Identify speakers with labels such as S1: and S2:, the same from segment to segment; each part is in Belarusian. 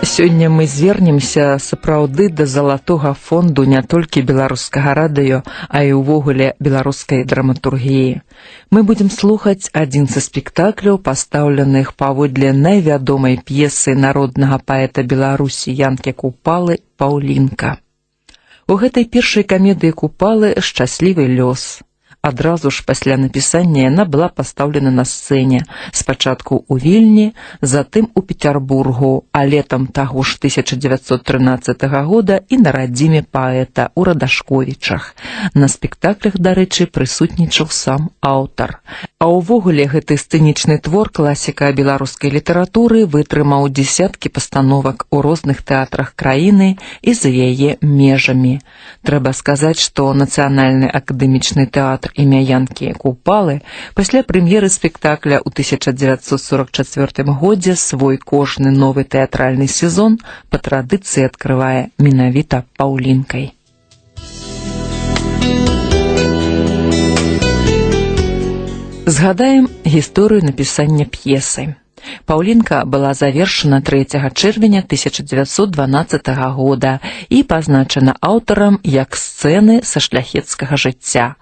S1: Сёння мы звернемся сапраўды да залатога фонду не толькі беларускага радыё, а і ўвогуле беларускай драматургіі. Мы будзем слухаць адзін са спектакляў, пастаўленых паводле найвядомай п'есы народнага паэта Беларусі Янкі Купалы «Паўлінка». У гэтай першай камедыі Купалы шчаслівы лёс. Адразу ж пасля напісання яна была пастаўлена на сцэне, спачатку ў Вільні, затым у Петербургу, а летам таго ж 1913 года і на радзіме паэта ў Радашковічах. На спектаклях, дарэчы, прысутнічаў сам аўтар. А ўвогуле гэты сцэнічны твор класіка беларускай літаратуры вытрымаў дзесяткі пастановак у розных тэатрах краіны і за яе межамі. Трэба сказаць, што Нацыянальны акадэмічны тэатр імя Янкі Купалы пасля прэм'еры спектакля ў 1944 годзе свой кожны новы тэатральны сезон па традыцыі адкрывае менавіта «Паўлінкай». Згадаем гісторыю напісання п'есы. «Паўлінка» была завершана 3 чэрвеня 1912 года і пазначана аўтарам як сцэны са шляхецкага жыцця.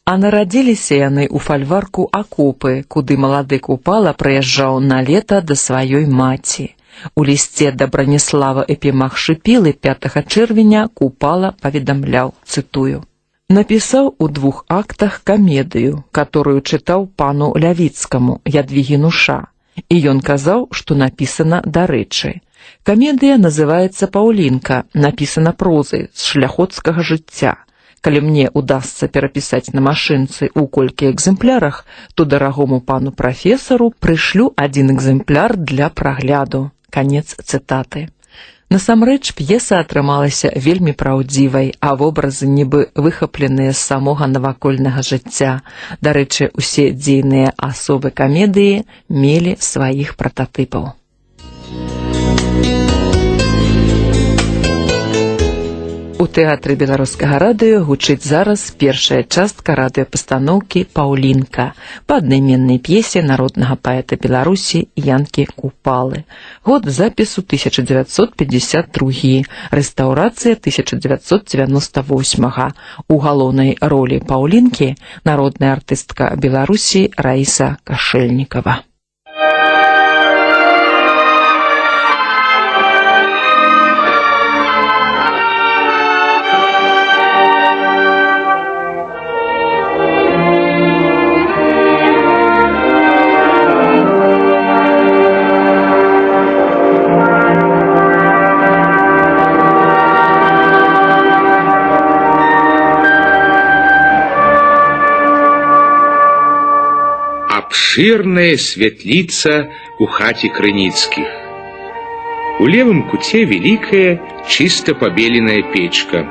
S1: А нарадзіліся яны ў фальварку Акопы, куды малады Купала прыязджаў на лета да сваёй маці. У лісце да Браніслава Эпімах-Шыпілы 5 чэрвеня Купала паведамляў, цытую: «Напісаў у двух актах камедыю, которую чытаў пану Лявіцкаму, Ядвігінуша, і ён казаў, што напісана дарэчы. Камедыя называецца «Паўлінка», напісана прозай з шляхоцкага жыцця. Калі мне удасца перапісаць на машынцы ў колькі экземплярах, то дарагому пану прафесару прышлю адзін экземпляр для прагляду». Канец цытаты. Насамрэч п'еса атрымалася вельмі праўдзівай, а вобразы нібы выхапленыя з самога навакольнага жыцця. Дарэчы, усе дзейныя асобы камедыі мелі сваіх прататыпаў. У тэатры беларускага радыё гучыць зараз першая частка радыёпастаноўкі «Паўлінка» па аднайменнай п'есе народнага паэта Беларусі Янкі Купалы. Год запісу 1952, рэстаўрацыя 1998. У галоўнай ролі Паўлінкі народная артыстка Беларусі Раіса Кашэльнікава.
S2: Обширная светлица у хаце Крыніцкіх. У левым куце великая, чисто побеленная печка.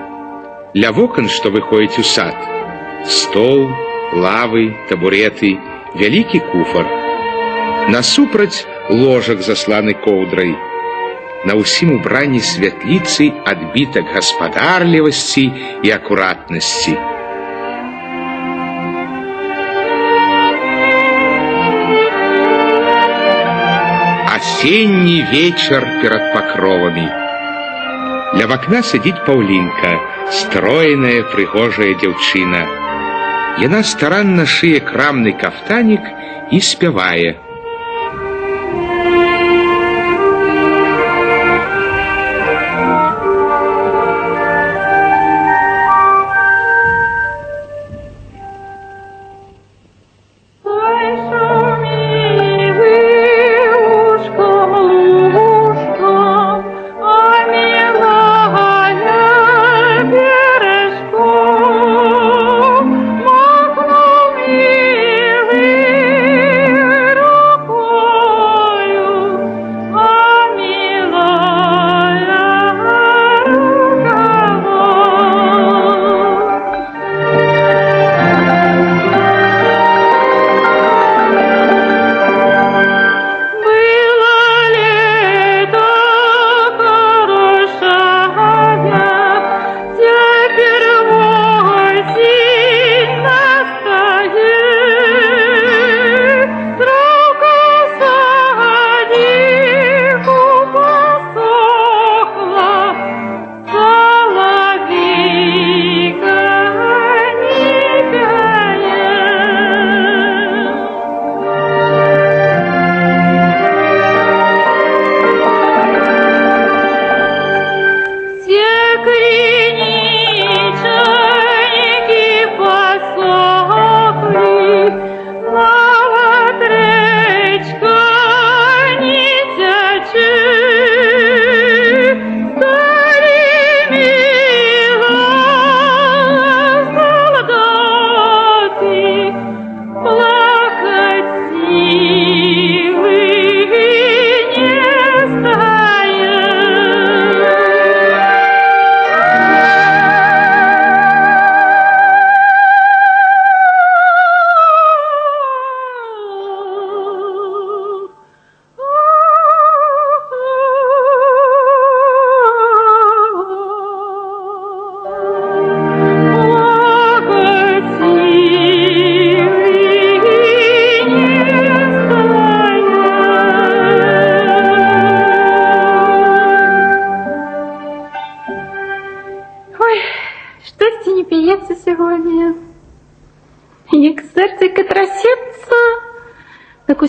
S2: Ля вокон, что выходит у сад, стол, лавы, табуреты, вялікі куфар. Насупраць ложак засланы коўдрай. На ўсім убранні святліцы адбітак гаспадарлівасці і акуратнасці. Осенний вечер перед покровами. Ля вакна сидит Паўлінка, стройная, прыгожая дзяўчына. Яна старанна шые крамны кафтанік і спявае.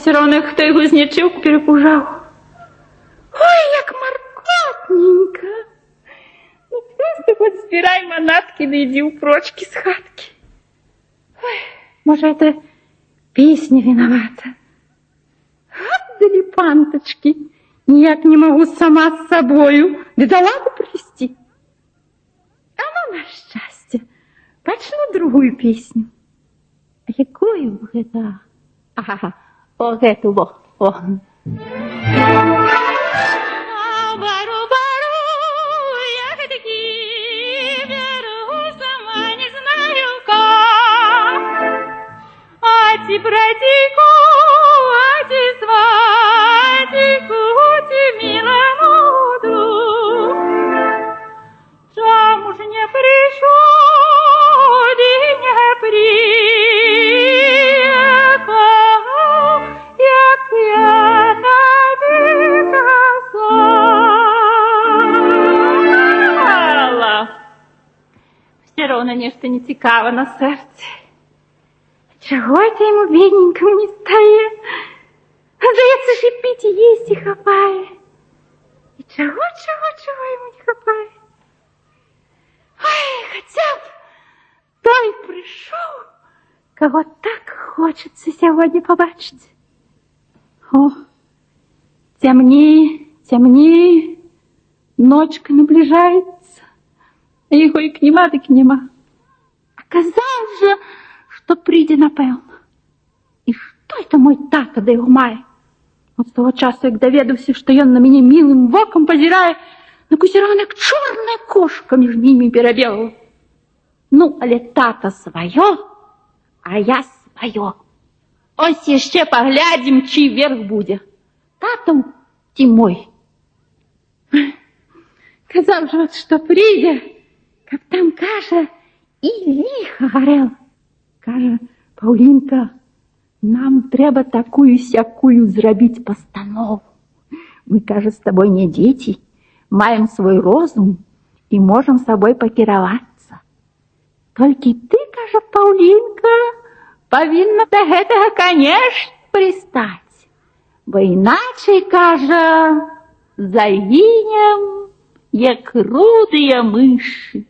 S3: Усё роўна, хто яго знічыў, перапужаў. Ой, як маркотненька. Ну, проста хоць збірай манаткі да ідзі ўпрочкі з хаткі. Ой, можа, гэта песня вінавата. Дали панточки. Ніяк не магу сама з сабою. Да да ладу прывесці. А ну, на шчасце, пачну другую песню. А якую б гэта? Ага, о, гэту, во, о. А бару, бару, ягодки беру, сама не знаю как. А ці братику, а ці сватику, ці милому другу. Чаму ж не прыйшоў, ды не прыехаў, як я табе казала? Усё роўна нешта нецікава на сэрцы. Чаго гэта яму, бедненькаму, не стае? Здаецца ж, і піць, і есці хапае. І чаго, чаго, чаго яму не хапае? Ой, хаця б той прыйшоў, каго так хочацца сягоння пабачыць. О, цямнее, цямнее, ночка набліжаецца, а яго як няма, так і няма. А казаў жа, што прыйдзе напэўна. І што гэта мой тата да яго мае? От з таго часу, як даведаўся, што ён на мяне мілым вокам пазірае, так усё роўна, як чорная кошка між імі перабегла. Ну, але тата сваё, а я сваё. Ось яшчэ паглядзім, чый верх будзе. Татаў ці мой. Казаў жа, от, што прыйдзе, каб там, кажа, і ліха гарэла. Кажа: «Паўлінка, нам трэба такую-сякую зрабіць пастанову. Мы, кажа, з табой не дзеці, маем свой розум і можам сабой пакіравацца. Толькі ты, кажа, Паўлінка, павінна да гэтага, канешне, прыстаць. Бо іначай, кажа, загінем, як рудыя мышы».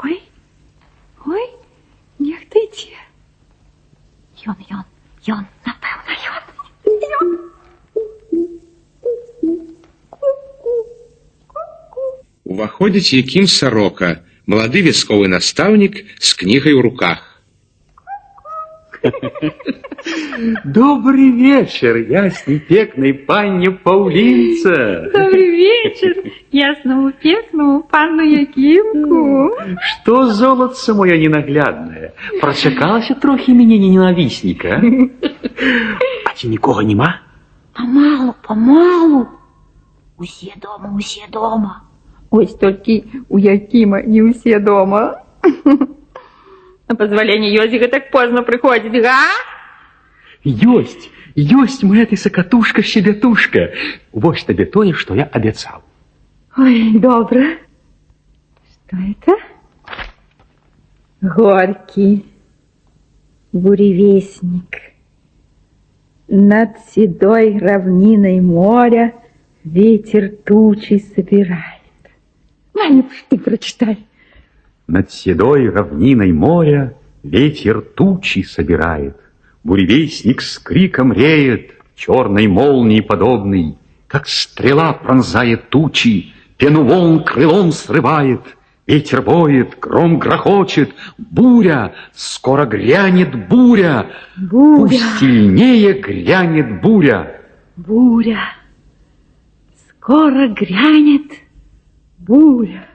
S3: Ой, ой, нехта ідзе. Ён, ён, ён, напэўна, ён. Ён. Ку-ку, ку-ку.
S2: Уваходзіць Якім Сарока, малады вясковы настаўнік з кнігай у руках.
S4: Добры вечар, яснай пекнай панне Паўлінца.
S3: Добры вечар, яснаму пекнаму пану Якімку.
S4: Што, золатца маё ненагляднае, прачакалася трохі мяне ненавісніка, а? А ці нікога няма?
S3: Памалу, памалу. Усе дома, усе дома. Ось толькі у Якіма не ўсе дома. На пазваленне ёсць так позна прыходзіць, га?
S4: Ёсць, ёсць, моя ты сакатушка, щебетушка. Вось табе тое, што я абяцаў.
S3: Ой, добра. Што гэта? Горький. Буревестник. Над седой равниной моря ветер тучи собирает. На, лепш ты прочитай.
S4: Над седой равниной моря ветер тучи собирает. Буревестник с криком реет, черной молнии подобный, как стрела пронзает тучи, пену волн крылом срывает. Ветер воет, гром грохочет, буря, скоро грянет буря.
S3: Буря.
S4: Пусть сильнее грянет буря.
S3: Буря. Скоро грянет буря.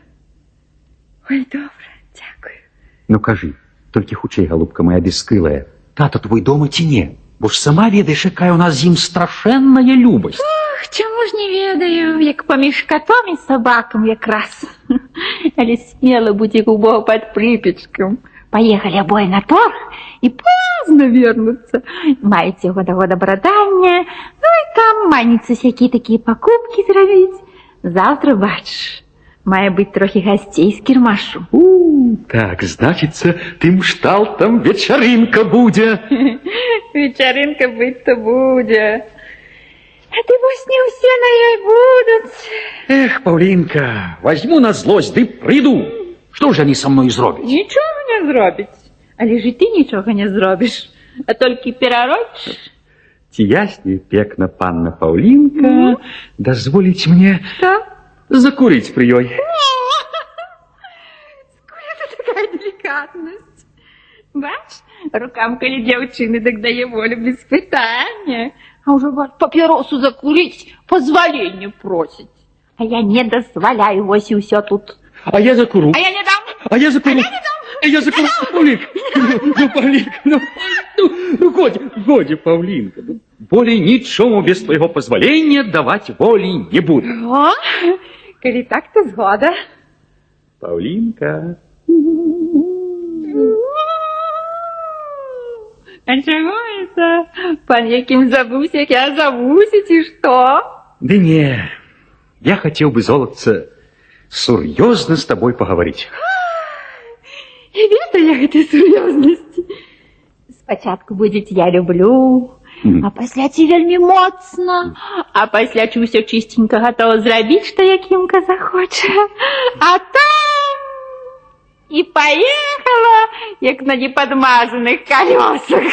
S3: Ой, добра, дзякую.
S4: Ну, кажы, толькі хутчэй, галубка моя бескрылая, тата твой дома ці не? Бо ж сама ведаеш, якая у нас з ім страшэнная любасць.
S3: Ох, чаму ж не ведаю, як паміж катом і сабакам якраз. Але смела будь як у Бога пад прыпечкам. Паехалі абое на торг і позна вернуцца. Маеце яго да года брадання, ну і там маніцца сякія такія пакупкі зрабіць. Заўтра, бачыш, Мае быць трохі гасцей з кірмашу.
S4: У, так, значыцца, тым шталтам вечарынка будзе.
S3: Вечарынка быць-то будзе. А ты вось не ўсе на ёй будуць.
S4: Эх, Паўлінка, возьму на злость ды прыйду. Што ж яны са мной зробяць?
S3: Нічога не зробяць. Але ж і ты нічога не зробіш, а толькі перарочыш.
S4: Ці ясне пекна панна Паўлінка дазволіць мне
S3: Што?
S4: закурыць пры ёй.
S3: Скуль это такая делікатнасць? Бач, рукам калі дзяўчыны, дык дае волю без пытання. А ўжо, бач, папяросу закурыць, пазваленне просіць. А я не дазваляю, вось і ўсё тут.
S4: А я закуру.
S3: А я не дам.
S4: А я закуру. А я закуру. Паўлінка, ну, Паўлінка, ну, годзе, годзе, Паўлінка. Ну, болей нічому без твайго пазвалення даваць волі не буду.
S3: О, калі так, то згода.
S4: Паўлінка.
S3: А чаго это? Пан Якім забыўся, як я завуся, ці што?
S4: Да не, я хацеў бы, золатца, сур'ёзна з табой пагаварыць.
S3: І ведаю я гэтай сур'ёзнасці. Спачатку будзе я люблю, а пасля ці вельмі моцна, а пасля ці ўсё чысценька гатова зрабіць, што Якімка захоча. А там і паехала, як на непадмазаных калёсах.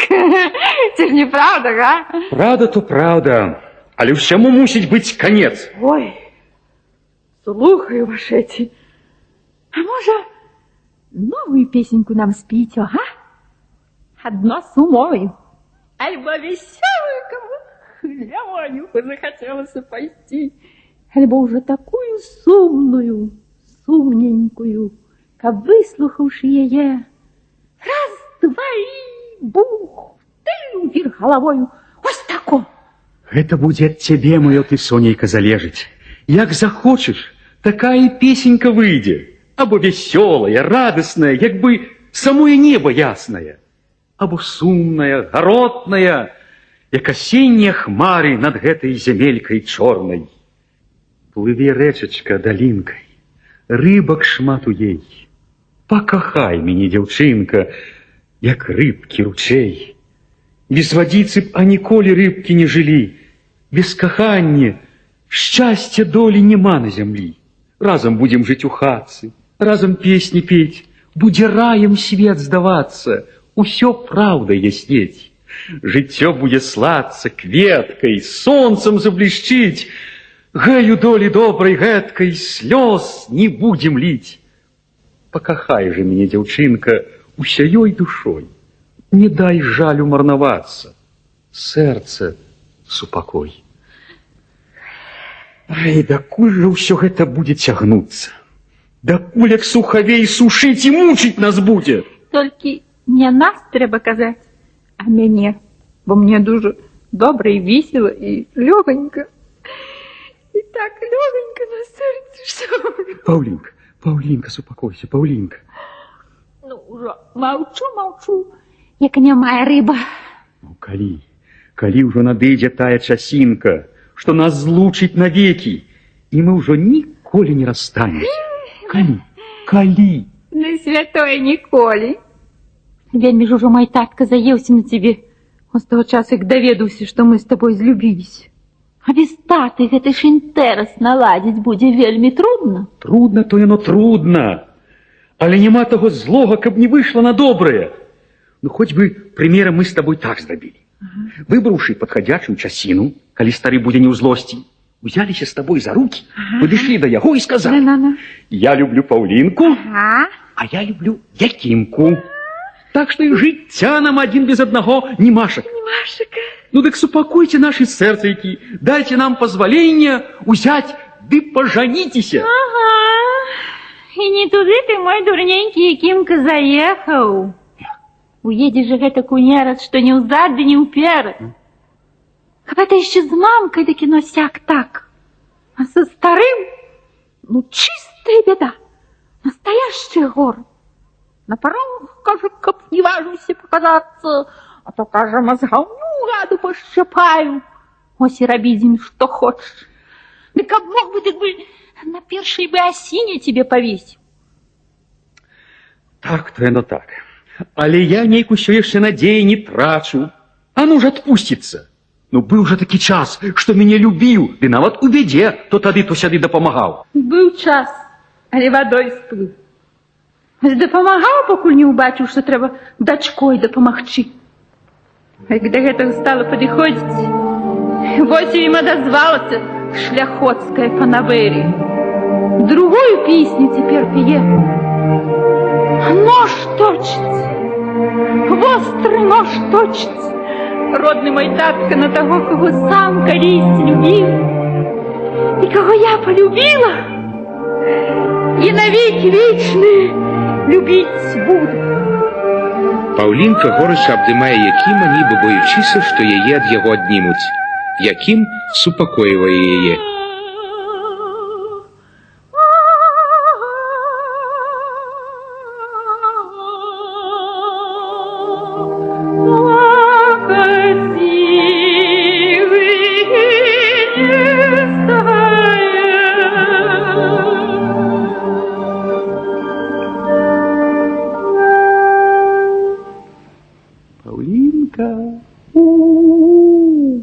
S3: Ці ж не праўда, га?
S4: Праўда то праўда, але ўсяму мусіць быць канец.
S3: Ой, слухаю, вашэці. А можа, новую песеньку нам спіць, ага? Адно з умоваю. Альбо весёлую, каб Лявонюху захацелася пайсці, альбо ўжо такую сумную, сумненькую, каб, выслухаўшы яе, раз, два і бух, ты ўверх галавою, ось тако.
S4: Гэта будзе ад цябе, маё ты, сонейка, залежыць. Як захочаш, такая і песенька выйдзе. Або вясёлая, радасная, як бы самое неба ясное. Або сумная, гаротная, як асеннія хмары над гэтай зямелькай чорнай. Плыве рэчачка далінкай, рыбак шмат у ей. Пакахай мяне, дзяўчынка, як рыбкі ручэй. Без вадзіцы б аніколі рыбкі не жылі. Без кахання шчасця долі няма на зямлі. Разам будзем жыць у хатцы, разам песні пець, будзе раем свет здавацца, усё праўдай яснець. Жыццё будзе слацца кветкай, сонцам заблішчыць. Гэй, у долі добрай гэткай слёз не будзем ліць. Пакахай жа мяне, дзяўчынка, усяёй душой. Не дай жалю марнавацца. Сэрца супакой. Ай, дакуль жа ўсё гэта будзе цягнуцца? Дакуль як сухавей сушыць і мучыць нас будзе?
S3: Толькі не нас трэба казаць, а мяне, бо мне дужа добра і весела і лёгонька. І так лёгонька на сэрцы, што...
S4: Паўлінка, Паўлінка, супакойся, Паўлінка.
S3: Ну, ўжо маўчу, маўчу, як нямая рыба.
S4: Ну, калі, калі ўжо надыдзе тая часінка, што нас злучыць навекі, і мы ўжо ніколі не расстанемся. Калі, калі?
S3: На святое ніколі. Вельмі ж ужо мой татка заеўся на цябе. Он з таго часу, як даведаўся, што мы з табой злюбіліся. А без таты гэты ж інтэрас наладзіць будзе вельмі трудна.
S4: Трудна то яно трудна. Але няма таго злога, каб не выйшла на добрае. Ну, хоць бы, прымерам, мы з табой так зрабілі. Выбраўшы падхадзячую часіну, калі стары будзе не ў злосці, узяліся з табой за рукі, падышлі да яго і сказалі:
S3: На-на-на.
S4: «Я люблю Паўлінку,
S3: Ага.
S4: а я люблю Якімку. Так што і жыцця нам адзін без аднаго німашак.
S3: Машака.
S4: Ну дык супакойце нашы сэрцайкі, дайце нам пазваленне узяць ды пажаніцеся.
S3: Ага. І не туды ты, мой дурненькі Якімка, заехаў. Уедзеш жа гэтак у нераз, што ні ўзад, ды ні ўперад. Каб это яшчэ з мамкай да кіно сяк так. А са старым, ну, чыстая беда. Настоящий гор. На парог, кажа, каб не важыўся паказацца, а то, кажа, мазгаўню гаду пашчапаю. Ось і рабі з ім што хочаш. Ды каб мог бы, дык бы На першай бы асіне цябе павесіў.
S4: Так, то яно так. Але я нейк усё яшчэ надзеі не трачу. А ну ж адпусціцца. Ну, быў жа такі час, што мяне любіў, ды нават у бедзе то тады, то сяды дапамагаў.
S3: Быў час, але вадой сплыў. Дапамагаў, пакуль не ўбачыў, што трэба дачкой дапамагчы. А як да гэтага стала падыходзіць, вось і ім адазвалася шляхоцкая фанаберія. Другую песню цяпер пее. Нож точыць, востры нож точыць. Родны мой татка на таго, каго сам калісь любіў, і каго я полюбіла, і навекі вечны любіць буду.
S2: Паўлінка горача абдымае Якіма, нібы боючыся, што яе ад яго аднімуць. Якім супакойвае яе.
S4: Паўлінка. У-у-у.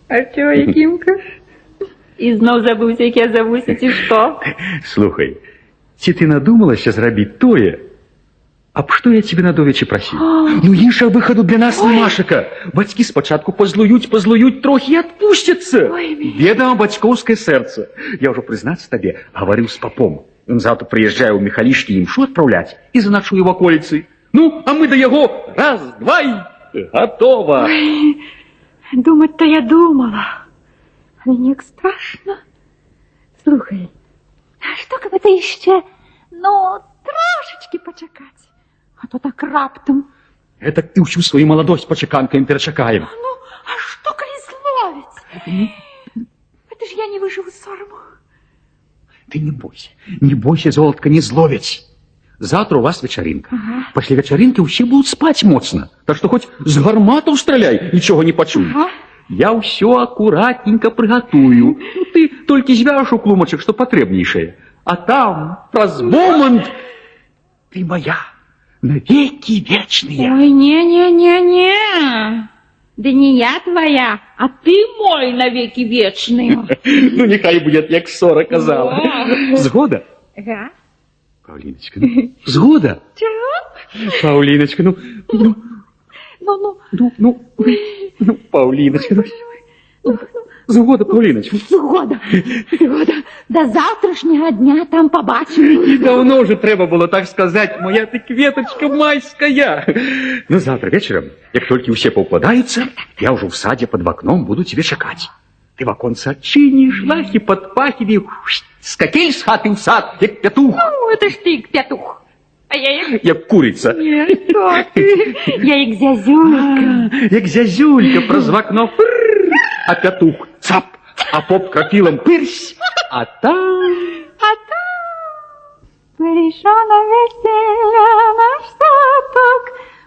S3: А чого, Якімка? І зноў забыўся, як я завуся, ці што?
S4: Слухай, ці ты надумалася зрабіць тое, аб што я цябе надовечы прасіў? Ну, іншага выхаду для нас нямашака. Бацькі спачатку пазлуюць, пазлуюць, трохі і адпусцяцца.
S3: Ой, мі-
S4: Ведама бацькоўскае сэрца. Я ўжо, прызнацца табе, гаварыў з папом. Ён заўтра прыязджае ў Міхалішкі імшу адпраўляць і заначуе ў ваколіцы. Ну, а мы да яго раз, два і гатова.
S3: Думаць-то я думала, але неяк страшна. Слухай, а што каб это яшчэ, ну, трошачкі пачакаць, а то так раптам.
S4: Гэтак і ўсю сваю маладосць пачаканкамі перачакаем.
S3: Ну, а што калі зловяць? Это ж я не выжыву з сораму.
S4: Ты не бойся, не бойся, золотка, не зловяць. Завтра у вас вечарынка.
S3: Ага.
S4: Пасля вечарынкі ўсе будуць спаць моцна. Так што хоць з гарматаў страляй, нічога не пачуюць.
S3: Ага.
S4: Я ўсё акуратненька прыгатую. Ну, ты толькі звяж у клумачак, што патрэбнейшае. А там, праз момант, ты моя, навекі вечныя.
S3: Ой, не-не-не-не. Да не я твоя, а ты мой навеки вечный.
S4: Ну, нехай будет, як сора казала.
S3: О.
S4: Згода?
S3: Ага.
S4: Паўліначка, ну, згода?
S3: Чего?
S4: Паўліначка, ну, ну,
S3: Ну, ну,
S4: ну, ну, ну, Паўліначка, ну, згода, Паўліначка.
S3: згода, згода. До завтрашнего дня там побачим.
S4: І давно уже трэба было так сказать, моя ты кветочка майская. Ну, завтра вечером, як толькі ўсе паўкладаюцца, я ўжо ў садзе под вакном буду цябе чакаць. Ты ваконца адчыніш, лахі пад пахіві, скакель з хаты ў сад, як пятух,
S3: Ну, это ж ты, петух. А я як...
S4: як курыца.
S3: Не, что ты? Я як зязюлька.
S4: Як зязюлька праз вакно фрррр, а пятух цап, а поп крапілам пырсь, а там...
S3: А там прийшов на весілля наш садок,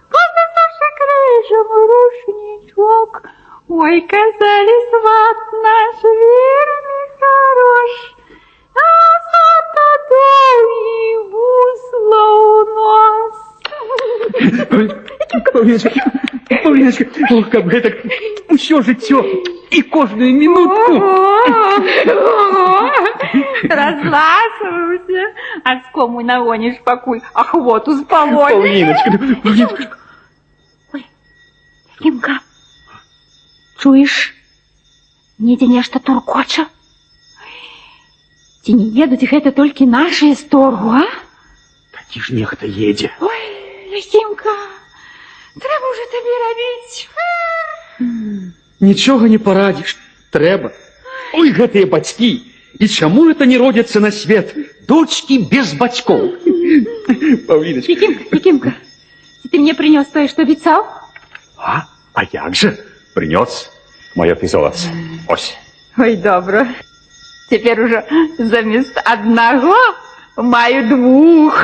S3: понесавши крижом рушничок. Ой, казали, сват наш верный хорош, а свата довгі вузла у нас.
S4: Паўліначка, Паўліначка, ох, каб гэтак усё жыццё і кожную мінутку.
S3: Ого, разласаваўся. А з кому нагоніш, пакуль ахвоту спалоніш?
S4: Паўліначка, ну, Паўліначка.
S3: Якімка, чуеш? Недзе нешта туркоча. Ці не едуць гэта толькі нашыя з торгу, а?
S4: Такі ж нехта едзе.
S3: Ой, Якімка, трэба ўжо табе рабіць.
S4: Нічога не парадзіш, трэба. Ой, гэтыя бацькі! І чаму это не родзяцца на свет? Дочкі без бацькоў. Паўліначка.
S3: Якімка, Якімка, ці ты мне прынёс тое, што абяцаў?
S4: А як же? Прынёс маё ты золаце. Ось.
S3: Ой, добра. Цяпер ужо замест аднаго маю двух.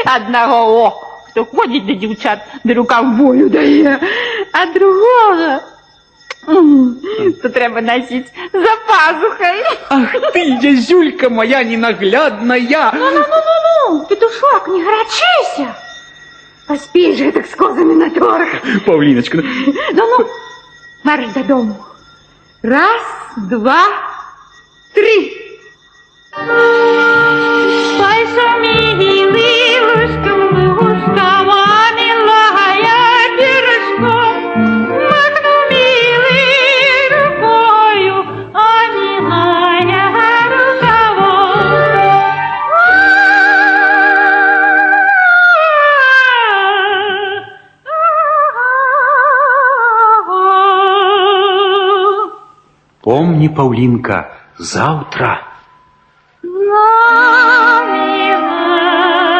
S3: Аднаго, о, хто ходзіць да дзяўчат, да рукав бою дае, а другога То трэба насіць за пазухай.
S5: Ах ты, Язюлька моя ненаглядная!
S3: Ну-ну-ну-ну, петушок, не гарачыся. Паспееш гэтак з козамі на торг.
S5: Паўліначка,
S3: Ну-ну, марш дадому. Раз, два, тры. Пайшоў мілы лужкам, лужкам, а мілая беражком. Махнуў мілы рукою, а мілая рукавом. А-а-а.
S4: Помни, Паўлінка, заўтра.
S3: На, мілая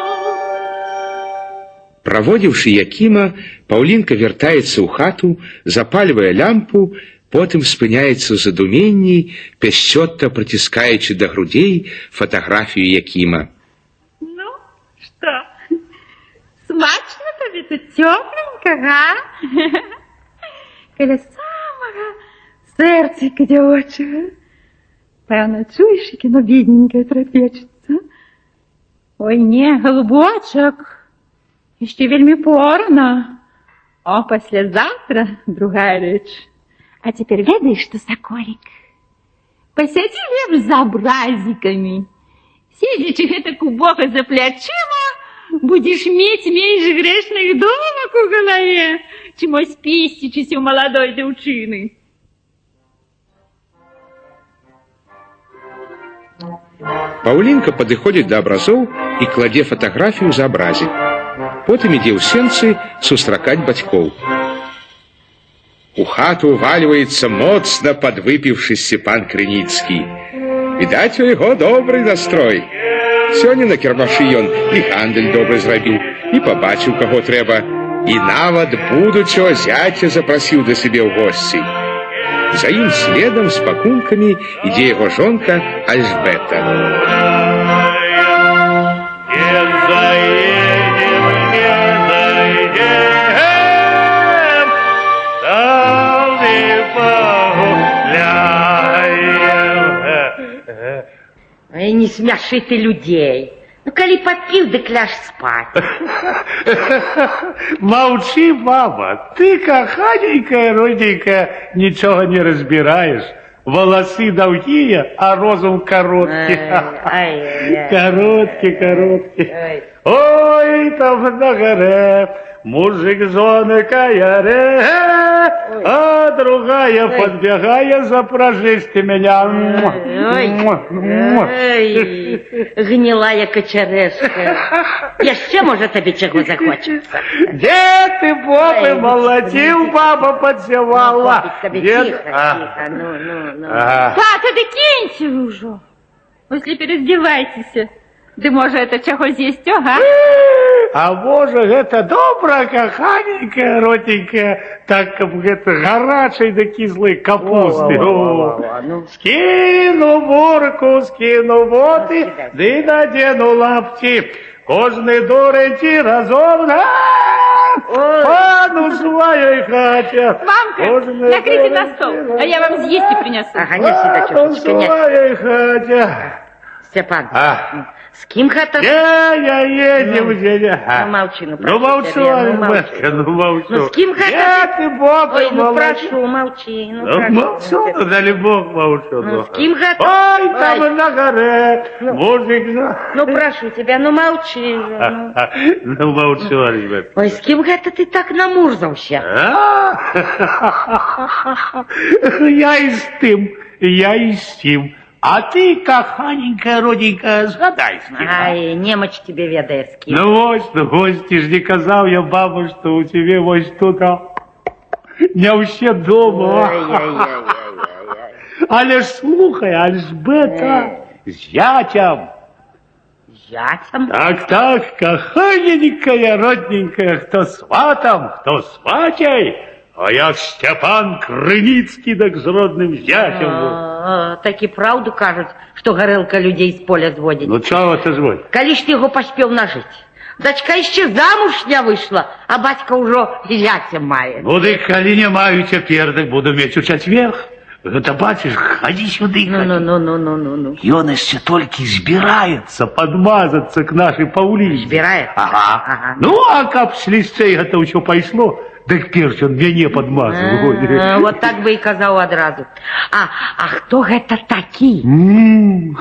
S3: рукавом.
S2: Праводзіўшы Якіма, Паўлінка вяртаецца ў хату, запальвае лямпу, потым спыняецца ў задуменні, пяшчотна прыціскаючы да грудзей фатаграфію Якіма.
S3: Ну, што, смачна табе тут, цёпленька, га? Каля самага сэрцайка дзявочага. Пэўна, чуеш, як яно бедненькае трапечацца? Ой, не, галубочак, яшчэ вельмі порана. О, паслязаўтра другая рэч. А цяпер ведаеш што, саколік? Пасядзі лепш за абразікамі. Седзячы гэтак убога за плячыма, будзеш мець менш грэшных думак у галаве, чым ось песцічыся ў маладой дзяўчыны.
S2: Паўлінка падыходзіць да абразоў і кладзе фатаграфію за абразік. Потым ідзе ў сенцы сустракаць бацькоў. У хату увальваецца моцна падвыпіўшы Сцепан Крыніцкі. Відаць, у яго добры настрой. Сёння на кірмашы ён і гандаль добры зрабіў, і пабачыў, каго трэба, і нават будучого зяця запрасіў да сябе ў госці. За ім следам з пакункамі ідзе яго жонка Альжбета.
S6: Не заедем, не заедем, там и погуляем.
S7: Ой, не смяшы ты людзей. Ну, калі падпіў, дык ляж спаць.
S6: Маўчы, баба, ты, каханенькая, родненькая, нічога не разбіраеш. Валасы даўгія, а розум кароткі.
S7: Ай, ай, ай.
S6: Кароткі, кароткі.
S7: Ой.
S6: Ой, там на гарэ мужык жонкай арэ, а другая
S7: Ой.
S6: падбягае, запражыш ты меня.
S7: Ой, ой, гнілая качарэшка. Яшчэ, можа, табе чаго захочацца.
S6: Дзе ты, бобы,
S7: Ой,
S6: малаціў,
S7: ну,
S6: баба падсявала.
S7: Хопіць табе,
S6: Дзе-
S7: ціха,
S6: А,
S7: ціха, ну, ну, ну.
S6: ага.
S3: Тата, ды кіньце вы ўжо. Вось лепей раздзявайцеся. Ды можа, это чаго з'есць, га?
S6: А можа, гэта добра, каханенькая, родненькая, так, каб гэта гарачай да кіслай капусты.
S7: Во-во-во-во-во, ну.
S6: Скіну бурку, скіну боты,
S7: Ну, скідай.
S6: ды надзену лапці. Кожны дурень ці разумны,
S7: Ой.
S6: пан у сваёй хаце.
S3: Мамка,
S6: Кожны
S3: накрыйце на
S6: дурень
S3: стол,
S6: ці
S3: а я вам з'есці прынясу.
S7: Ага, нясі,
S6: Пан у
S7: дачушечка, нясі.
S6: сваёй хаце.
S7: Сцяпан,
S6: А.
S7: з кім гэта?
S6: Дзе я едем, дзе я?
S7: Ну, маўчы, ну,
S6: Ну,
S7: прашу
S6: маўчу,
S7: цябе, ну, маўчу.
S6: Альбетка, ну, маўчу.
S7: Ну, з кім гэта
S6: Дзе ты, бобы,
S7: Ой, ну,
S6: малаціў?
S7: прашу, маўчы, ну,
S6: Ну,
S7: прашу.
S6: маўчу, ну, далі Бог маўчу.
S7: Ну, з кім гэта?
S6: Ой, там
S7: Ой.
S6: на гарэ,
S7: Ну.
S6: мужык за...
S7: Ну, прашу цябе, ну, маўчы ўжо, ну.
S6: Ну, маўчу, Альбетка.
S7: Ой, з кім гэта ты так намурзаўся?
S6: А? Я і з тым, я і з тым. А ты, каханенькая, родненькая, згадай, з кім. а?
S7: Ай, немач цябе ведае з кім.
S6: Ну вось, ну вось, ты ж не казаў я, баба, што ў цябе вось тут, а, не ўсе дома.
S7: Ой-ой-ой-ой-ой.
S6: Але ж слухай, Альжбета, з зяцем.
S7: Зяцем?
S6: Так, так, каханенькая, родненькая, хто сватам, хто свацяй, а як Сцяпан Крыніцкі, так з родным зяцем.
S7: А, так і праўду кажуць, што гарэлка людзей з поля зводзіць.
S6: Ну, чаго ты зводь?
S7: Калі ж ты яго паспеў нажыць? Дачка яшчэ замуж не выйшла, а бацька ўжо зяця мае.
S6: Ну, дык калі не маю цяпер, дык буду мець у чацвер. Гэта бачыш, хадзі сюды,
S7: Ну,
S6: хадзі.
S7: ну, ну, ну, ну, ну, ну.
S6: Ён яшчэ толькі збіраецца падмазацца к нашай Паўліне.
S7: Збіраецца?
S6: Ага.
S7: Ага.
S6: Ну, а каб слізцей гэта ўсё пайшло, дык перш ён мяне падмазаў.
S7: А, вот так бы і казаў адразу. А хто гэта такі?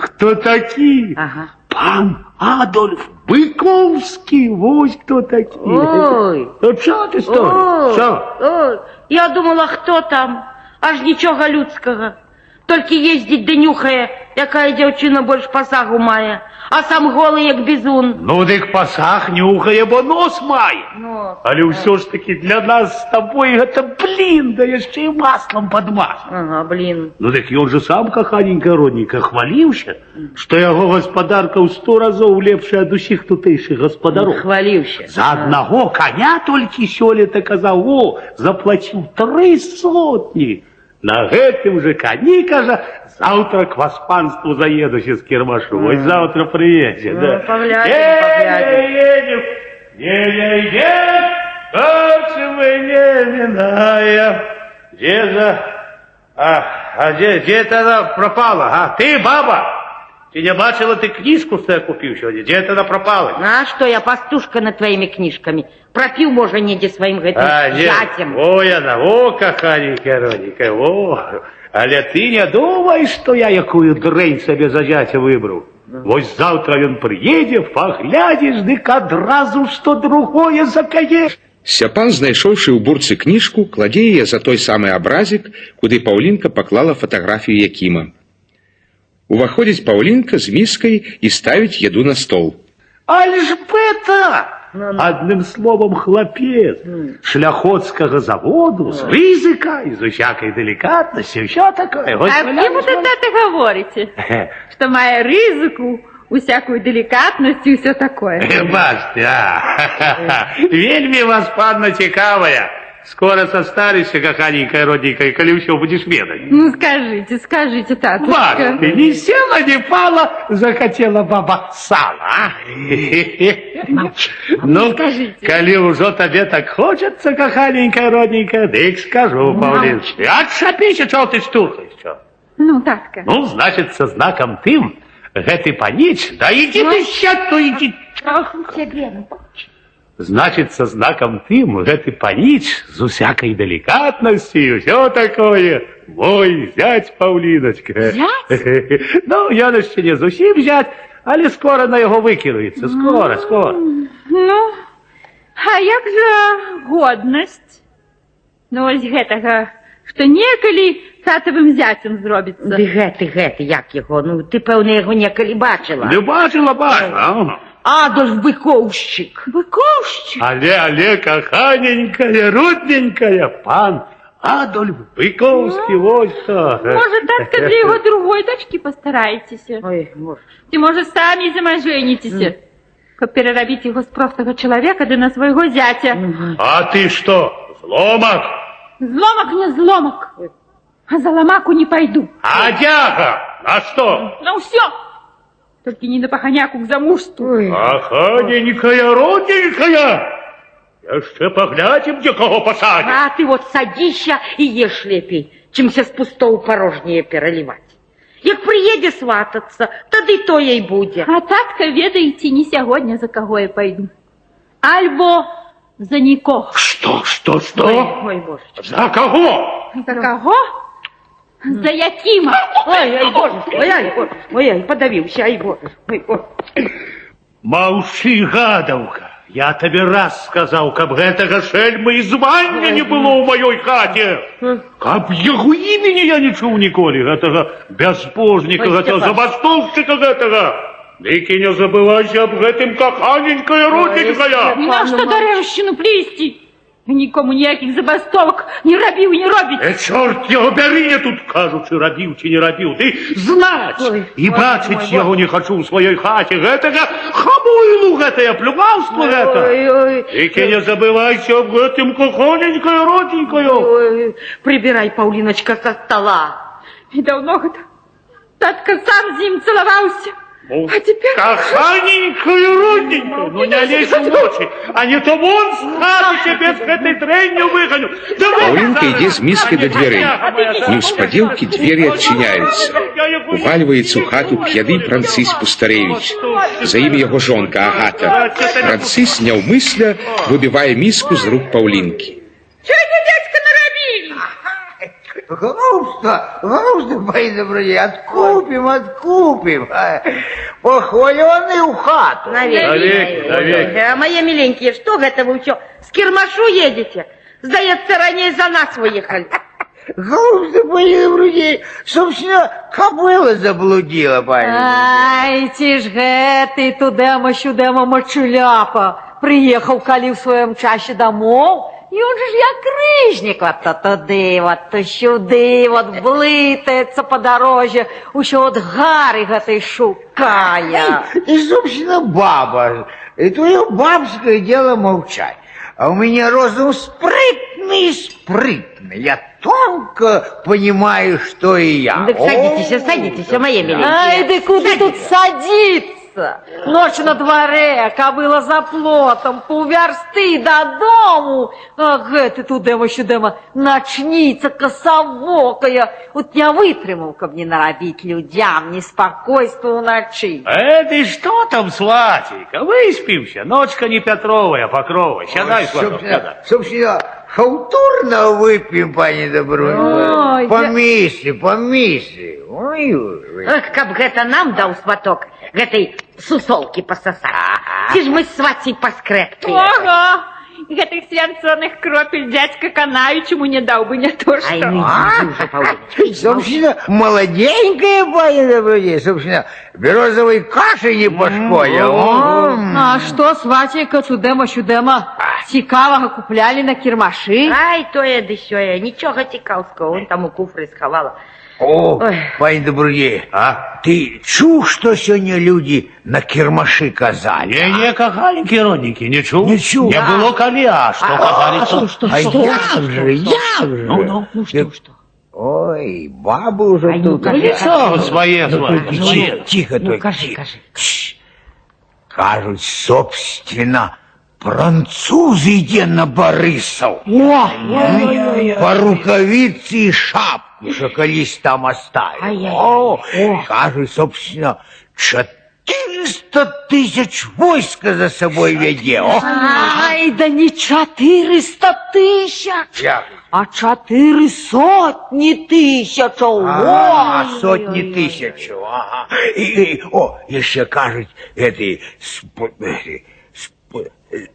S6: Хто такі?
S7: Ага.
S6: Пан Адольф Быкоўскі, вось хто такі.
S7: Ой.
S6: Ну, чаго ты стонеш?
S7: Ой,
S6: Што?
S7: ой, я думала, хто там? Аж нічога людскага. Толькі ездзіць ды нюхае, якая дзяўчына больш пасагу мае, а сам голы, як бізун.
S6: Ну, дык пасаг нюхае, бо нос мае.
S7: Нос,
S6: Але ўсё ж такі для нас з табой гэта блін, да яшчэ і маслам падмазан.
S7: Ага, блін.
S6: Ну дык ён жа сам, каханенька родненька, хваліўся, што яго гаспадарка ў 100 разоў лепшая ад усіх тутэйшых гаспадароў.
S7: Хваліўся.
S6: За аднаго каня толькі сёлета казаў, о, заплаціў 300. На гэтым жа кані, кажа, заўтра к васпанству заедуся з кірмашу. Вось заўтра прыедзе,
S7: Ну,
S6: да.
S7: паглядзім,
S6: Едзе,
S7: паглядзім.
S6: едзе, не, не, не, корчмы не мінае. Дзе за... А дзе это она пропала, а? Ты, баба! Ты не бачыла ты кніжку, што я купіў сёння? Дзе это она пропала?
S7: А што я, пастушка над тваімі кніжкамі? Прапіў, можа, недзе сваім гэтым
S6: А, не,
S7: зяцем.
S6: О, яна, о, каханенькая, родненькая, о. Але ты не думай, што я якую дрэнь сабе за зяця выбраў. Вось заўтра ён прыедзе, паглядзіш, дык адразу што другое закаеш.
S2: Сцяпан, знайшоўшы ў бурцы кніжку, кладзе яе за той самы абразік, куды Паўлінка паклала фатаграфію Якіма. Уваходзіць Паўлінка з міскай і ставіць еду на стол.
S6: Альжбета! Адным словом, хлапец шляхоцкага заводу, з рызыкай, з усякай далікатнасцю, ўсё такое. Вось
S3: А кім
S6: глянеш,
S3: вот это гаворыце? Што мае рызыку, усякую далікатнасць і ўсё такое.
S6: Бачце, а, вельмі вас, панна, цікавая. Скора состаришься, каханенькая, родненькая, калі ўсё будзеш ведаць.
S3: Ну, скажите, скажите, татушка.
S6: Бач ты, ни села, ни пала, захотела баба сала, а? Ну,
S3: скажите.
S6: калі ўжо табе так хочацца, каханенькая, родненькая, дык скажу, Паўлін. Адчапіся, чаго ты штурхаеш, чо?
S3: Ну, татка.
S6: Ну, значит, са знакам тым, гэты паніч, да ідзі ты сядь, то ідзі. Значит, са знакам тым, гэты паніч з усякай далікатнасцю і ўсё такое. Мой зять, Паўліначка.
S3: Зять?
S6: Ну, ён яшчэ не зусім зять, але скора на яго выкіруецца, скора, скора.
S3: Ну, а як жа годнасць? Ну, ось гэтага, што некалі татавым зяцем зробіцца.
S7: Ды гэты, гэты, як яго? Ну, ты, пэўна, яго некалі бачыла.
S6: Не бачыла, бачыла. Ага.
S7: Адольф Быкоўшчык.
S3: Быкоўшчык?
S6: Але, але, каханенькая, родненькая, пан Адольф Быкоўскі, вось хто.
S3: Можа, татка, для яго другой дачкі пастараецеся?
S7: Ой, можа.
S3: Ці, можа, самі замажэніцеся? Каб перарабіць яго з простага чалавека ды на свайго зяця.
S6: А ты што, зломак?
S3: Зломак не зломак. А за ламаку не пайду.
S6: А дзяга? На што?
S3: На ўсё. Толькі не на паханяку к замужству.
S7: Ой.
S6: Каханенькая, родненькая, яшчэ паглядзім, дзе каго пасадзім.
S7: А ты вот садзіся і еш лепей, чымся з пустого ў парожняе пераліваць. Як прыедзе сватацца, тады тое й будзе.
S3: А татка, ведаеце, не сягоння за каго я пайду. Альбо за нікога.
S6: Што, што, што?
S7: Ой, ой, божачка.
S6: За каго?
S3: За каго? За Якіма.
S7: Ой, ой, боже, ой, ай, боже, ой, ай, падавіўся, ай, боже, ой, боже.
S6: Маўчы, гадаўка. Я табе раз сказаў, каб гэтага шэльмы і звання не было ў маёй хаце. Каб яго імені я не чуў ніколі, гэтага бязбожніка,
S7: Ой,
S6: гэтага
S7: Сцяпан.
S6: забастоўшчыка гэтага. Дык і не забывайся аб гэтым, каханенькая, родненькая.
S3: Нашто дарэмшчыну плесці? Нікому ніякіх забастовак не рабіў і не робіць.
S6: Э, чорт яго бяры, не тут кажучы, рабіў ці не рабіў. Ты знаць
S7: Ой,
S6: і
S7: ой,
S6: бачыць
S7: ой,
S6: яго не хачу ў сваёй хаце. Гэтага хамуйлу гэтае, плюгаўства гэта.
S7: Ой, ой,
S6: Толькі не забывайся аб гэтым, каханенькая, родненькая.
S7: ой, прыбірай, Паўліначка, са стола.
S3: І даўно гэта татка сам з ім цалаваўся. А цяпер...
S6: Каханенькую, родненькую, ну не лезь у вочы, а не то вон з хаты цябе з гэтай дрэнню выганю.
S2: Паўлінка ідзе з міскай да дзвярэй. Неўспадзеўкі дзверы адчыняюцца. Увальваецца ў хату п'яны Францысь Пустарэвіч. За ім яго жонка Агата. Францысь няўмысля выбівае міску з рук Паўлінкі.
S3: Чаго, дзядзька, нарабілі?
S8: Глупства, глупства, пане дабрадзею, адкупім, адкупім. Пахвалёны ў хату.
S7: Навекі.
S6: Навекі, навекі.
S7: А, мае міленькія, што гэта вы ўсё з кірмашу едзеце? Здаецца, раней за нас выехалі.
S8: Глупства, пане дабрадзею, собственно, кобыла заблудила, пане.
S9: Ай, ці ж гэты тудэма-сюдэма мачуляпа прыехаў калі ў сваём часе дамоў, ён жа ж як крыжнік, вот то туды, вот то сюды, вот блытаецца па дарозе, усё от гары гэтай шукае.
S8: И, собственно, баба. И твое бабское дело молчать. А у меня розум спрытный, спрытный. Я тонко понимаю, что и я.
S7: Дык садзіцеся, садзіцеся, мае міленькія.
S9: Ай, ды куды тут садиться? Ноч на дварэ, кабыла за плотам, паўвярсты дадому. А гэты тудэма-сюдэма начніца касавокая. От не вытрымаў, каб не нарабіць людзям неспакойства ўначы.
S6: Ты што там, свацейка, выспіўся? Ночка не Пятровая, Пакрова. Сядай, сваток, сядай.
S8: Собственно, халтурно выпьем, пане дабрадзею.
S9: Ой,
S8: По мисе, по мисе. Ой, ой.
S7: Эх, каб гэта нам даў сваток, гэтай сусолкі пасасаць. Ці ж мы з свацей паскрэпкі.
S3: Ого! Гэтых свянцоных кропель дзядзька Канаючаму не даў бы не то
S7: Ай,
S3: што.
S7: ну ідзі ўжо, Паўліначка.
S8: Собственно, молоденькая, пане дабрадзею, собственно, березовой каши не пошкодил. М.
S9: А што, свацейка, тудэма-сюдэма, цікавага куплялі на кірмашы?
S7: Ай, тое ды сёе, нічога цікаўскага, он там у куфры схавала.
S8: О,
S7: Ой.
S8: пане дабрадзею,
S6: А?
S8: ты чуў, што сёння людзі на кірмашы казалі?
S6: Не, не, каханенькі, родненькі, не чуў.
S8: Не чуў.
S6: Не было калі, а што казалі?
S7: што,
S8: А як же, як же?
S6: Ну, ну,
S7: ну што, што?
S8: Ой, бабы уже
S7: Ай, ну,
S8: тут.
S7: кажы,
S6: Нічога, свае,
S8: Ну,
S6: свае,
S8: только
S6: свае.
S8: тихо, тихо,
S7: Ну,
S8: только
S7: кажы,
S8: тихо.
S7: кажы.
S8: Тш. Кажуць, собственно, француз ідзе на Барысаў.
S9: О!
S8: По рукавицы и шапку, что колись там оставил.
S7: Ай-яй-яй.
S8: О, кажуць, собственно, 400 тысяч войска за собой вядзе. О,
S9: Ай, да не 400 тысяч,
S8: як?
S9: а 400 тысячаў.
S8: А,
S9: Ой!
S8: сотні тысяч. Ага. І, о, яшчэ кажуць, гэты,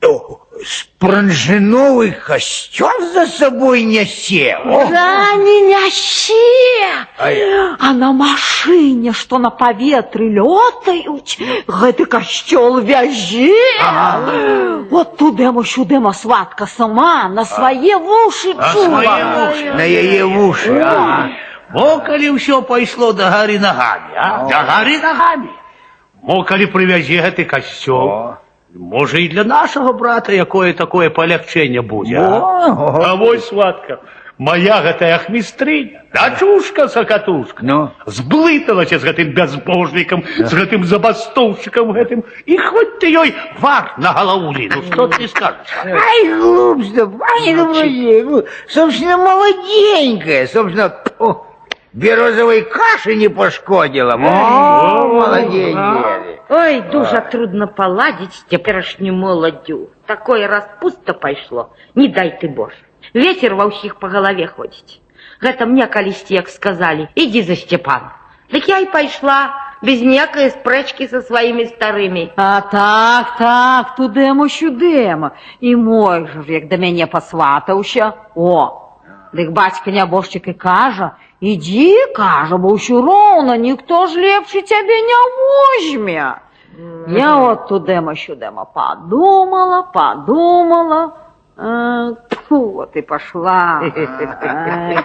S8: о, спранжыновы касцёл за сабой нясе. О,
S9: Да не нясе!
S8: Ай.
S9: А на машыне, што на паветры лётаюць, гэты касцёл вязе. Вот тудэма-сюдэма сватка сама на свае вушы
S6: На
S9: чула.
S6: свае вушы.
S8: На яе вушы. Ага.
S6: Во калі ўсё пайшло да гары нагамі, а? Да гары нагамі. Мо калі прывязе гэты касцёл,
S8: О.
S6: можа і для нашага брата якое такое палягчэнне будзе, а?
S8: О,
S6: А вось, сватка, моя гэтая ахмістрыня, дачушка сакатушка,
S8: Ну?
S6: зблыталася з гэтым бязбожнікам, з гэтым забастоўшчыкам гэтым, і хоць ты ёй вар на галаву лі, ну што ты скажаш?
S8: Ай, глупства, пане дабрадзею, собственно, молоденькая, собственно, тьфу, березовой каши не пошкодила. О, молоденькая.
S7: Ой, дужа трудно паладзіць з цяперашняй моладдзю. Такое распуста пайшло, не дай ты Боже. Ветер ва ўсіх па галаве ходзіць. Гэта мне калісьці, як сказалі, ідзі за Сцепана. Дык я і пайшла, без ніякай спрэчкі са сваімі старымі.
S9: А так, так, тудэма-сюдэма. І мой жа ж, як да мяне пасватаўся. О, дык бацька нябожчык і кажа, ідзі, кажа, бо ўсё роўна, ніхто ж лепшы цябе не возьме. Я от тудэма-сюдэма падумала, падумала, тьфу, вот і пашла. Ай.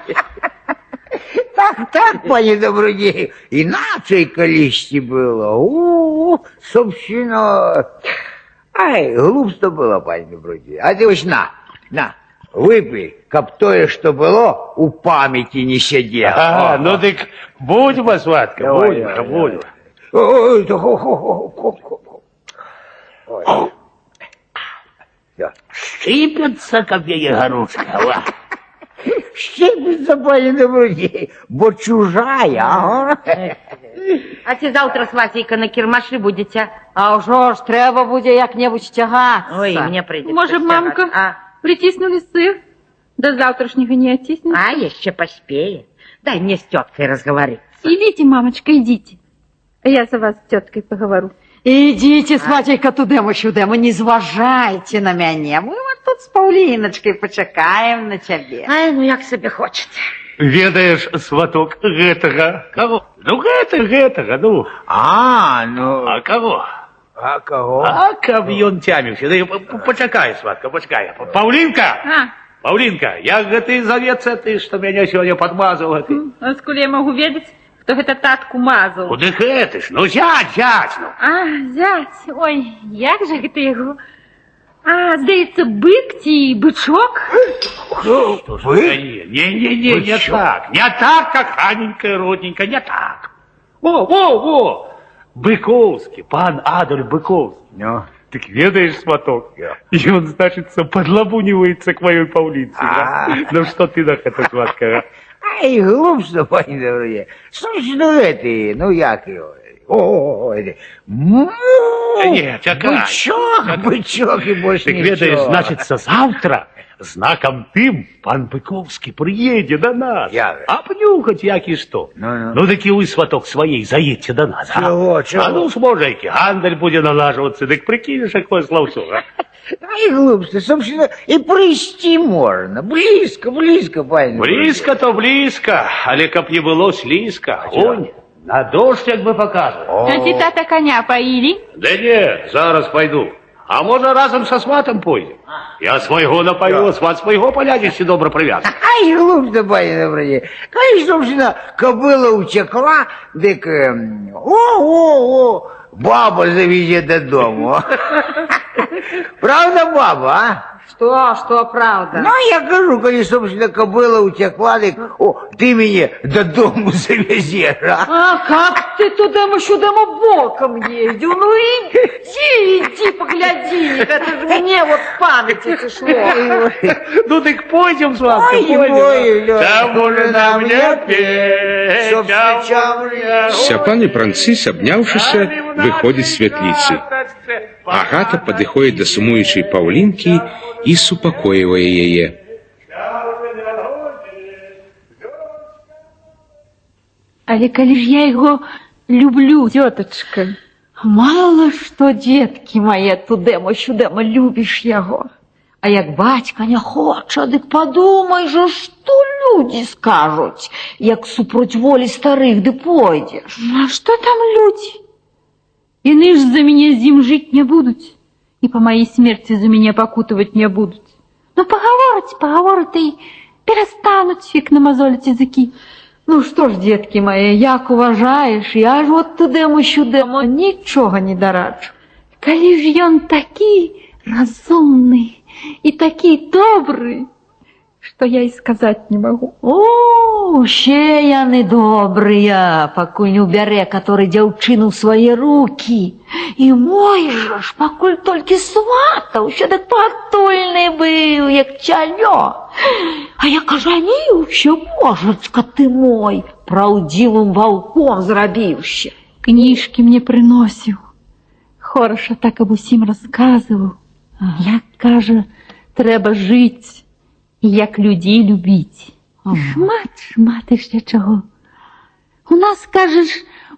S8: Так, так, пане дабрадзею, іначай калісьці было. У, собственно, ай, глупства было, пане дабрадзею. А ты вось на, на, выпей, каб тое, што было, у памяці не сядзела.
S6: А, ну дык будзьма, сватка,
S8: Давай,
S6: будзьма,
S8: давай,
S6: будзьма.
S8: Ой, да, хо, хо, хо, хо, хо, хо. Ой.
S6: Шчыпецца, каб яе гаручка. Ва.
S8: Шчыпецца, пане дабрудзею, бо чужая, ага.
S7: А ці заўтра, свацейка, на кірмашы будзеце?
S9: А ўжо ж трэба будзе як-небудзь цягацца.
S7: Ой, мне прыйдзецца
S3: Можа, мамка,
S7: сцягацца. А,
S3: прыціснулі сыр? Да заўтрашняга не адцісне?
S7: А яшчэ паспее. Дай мне з цёткай разгаварыцца.
S3: Ідзіце, мамачка, ідзіце. А я за вас з цёткай пагавару.
S9: Ідзіце, свацейка, тудэма-сюдэма, не зважайце на мяне. Мы вот тут з Паўліначкай пачакаем на цябе.
S7: Ай, ну як сабе хочаце.
S6: Ведаеш, сваток, гэтага. Каго? Ну, гэта, гэтага, ну.
S8: А, ну,
S6: А каго?
S8: а каго?
S6: А каб ён цяміўся. Да, пачакай, сватка, пачакай. Паўлінка!
S3: А,
S6: Паўлінка, як гэты завецца ты, што мяне сёння падмазаў гэты?
S3: Адкуль я магу ведаць, хто гэта татку мазаў?
S6: Куды гэты ж? Ну, зять, зять, ну.
S3: А, зять, ой, як жа гэта яго? А, здаецца, бык ці бычок?
S8: Вы?
S6: Не, не, не, не, не
S8: Бычок.
S6: так. Не так, каханенькая, родненькая, не так. Во, во, во! Быковскі, пан Адольф Быковскі.
S8: Ну,
S6: Так ведаеш, сваток, и он, значится, подлабунивается к моей Павлинце.
S8: А.
S6: Да? Ну что ты на это, сватка, а?
S8: Ай, глупства, пане дабрудзею. Собственно, гэты, ну, як яго? О, о, му,
S6: Не, чакай.
S8: Бычок, бычок і больш
S6: Так
S8: нічога.
S6: ведаеш, значится, завтра знаком тым пан Быковскі прыедзе да нас.
S8: Як?
S6: Абнюхаць як і што.
S8: Ну-ну.
S6: Ну, такі вы, сваток, сваей заедьце да нас. А?
S8: Чаго, чаго?
S6: А ну, можа, які гандаль будзе налажвацца, дык прыкінеш якое слаўцо, а?
S8: Ай, глупства, собственно, і прыйсці можна. Блізка, блізка, пане.
S6: Блізка то блізка, але каб не было слізка. Онь, на дождь як бы паказвае.
S3: А ці тата коня паілі?
S6: Да не, зараз пайду. А можа, разам са сватам пойдзем? Я свайго напаю, сват свайго палядзіць, ці добра прывязан.
S8: Ай, глупства, пане дабрудзею. Калі, собственно, кобыла уцякла, дык, о, о, о, баба завезе дадому. Праўда, баба, а?
S9: Што, што праўда?
S8: Ну, я кажу, калі, собственно, кобыла уцякла, дык, о, ты мяне дадому завязеш, а?
S9: А как ты тудэма-сюдэма бокам ездзіў? Ну ідзі, ідзі, паглядзі, гэта ж мне вот з памяці сышло.
S6: Ну так пойдзем, сватка,
S8: Ой,
S6: пойдзем.
S8: ой, ой,
S6: Чаму ж нам не пець?
S8: Собственно, чаму ж-
S2: Сцяпан і Пранцыс, абняўшыся, выходзяць з святліцы. Агата падыходзіць да сумуючай Паўлінкі і супакойвае яе.
S3: Але калі ж я яго люблю, цётачка.
S9: Мала што, дзеткі мае, тудэма-сюдэма любіш яго. А як бацька не хоча, дык падумай жа, што людзі скажуць, як супроць волі старых ды пойдзеш.
S3: Ну, а што там людзі? Яны ж за мяне з ім жыць не будуць і па маёй смерці за мяне пакутаваць не будуць. Ну, пагавораць, пагавораць і перастануць, як намазоляць языкі.
S9: Ну што ж, дзеткі мае, як уважаеш, я ж вот тудэма-сюдэма нічога не дараджу.
S3: Калі ж ён такі разумны і такі добры, што я і сказаць не магу.
S9: О, усе яны добрыя, пакуль не ўбярэ каторы дзяўчыну ў свае рукі. І мой жа ж, пакуль толькі сватаўся, дык патульны быў, як цялё. А як ажаніўся, божачка ты мой, праўдзівым ваўком зрабіўся.
S3: Кніжкі мне прыносіў. Хораша так аб усім расказваў. Як, кажа, трэба жыць і як людзей любіць. Шмат, шмат яшчэ чаго. У нас, кажаш,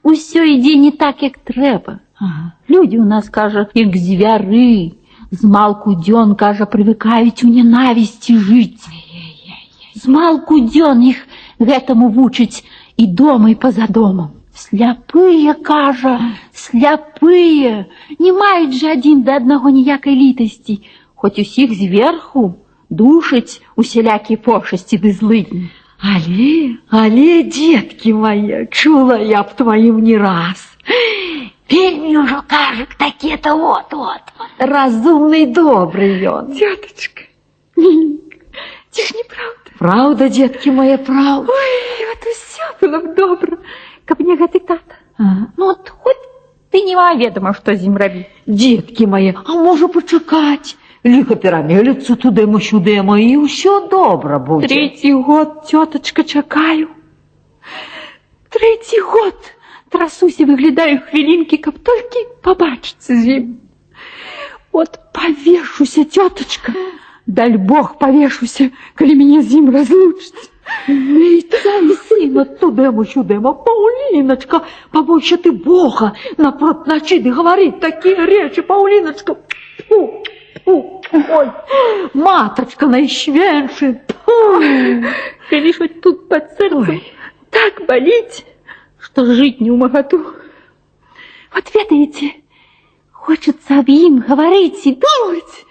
S3: усё ідзе не так, як трэба. Людзі ў нас, кажа, як звяры. Змалку дзён, кажа, прывыкаюць у нянавісці жыць. Змалку дзён іх гэтаму вучыць і дома, і па-за домам. Сляпыя, кажа, сляпыя, не маюць жа адзін да аднаго ніякай літасці, хоць усіх зверху душаць усялякія пошасці ды злыдні.
S9: Але, але, дзеткі мае, чула я б тваім не раз. Вельмі ўжо, кажа, такі-то вот, вот, вот, разумны і добры ён.
S3: Цётачка, міленькая, ці ж не праўда?
S9: Праўда, дзеткі мае, праўда.
S3: Ой, вот усё было б добра, каб не гэты тата. Ну, от хоць ты немаведама, што з ім рабіць.
S9: Дзеткі мае, а можа, пачакаць? Ліха перамелецца тудэма-сюдэма, і ўсё добра будзе.
S3: Трэці год, цётачка, чакаю. Трэці год трасуся, выглядаю хвілінкі, каб толькі пабачыцца з ім. От павешуся, цётачка, дальбог павешуся, калі мяне з ім разлучаць.
S9: І цей сына тудэма-сюдэма, Паўліначка, пабойся ты Бога, напрот ночи ды гаварыць такія рэчы, Паўліначка. Фу, фу, ой, матачка найсвеншы, фу.
S3: Калі ж вот тут пад сэрцам так баліць, што жыць не ўмагату. Вот ведаеце, хочацца аб ім гаварыць і думаць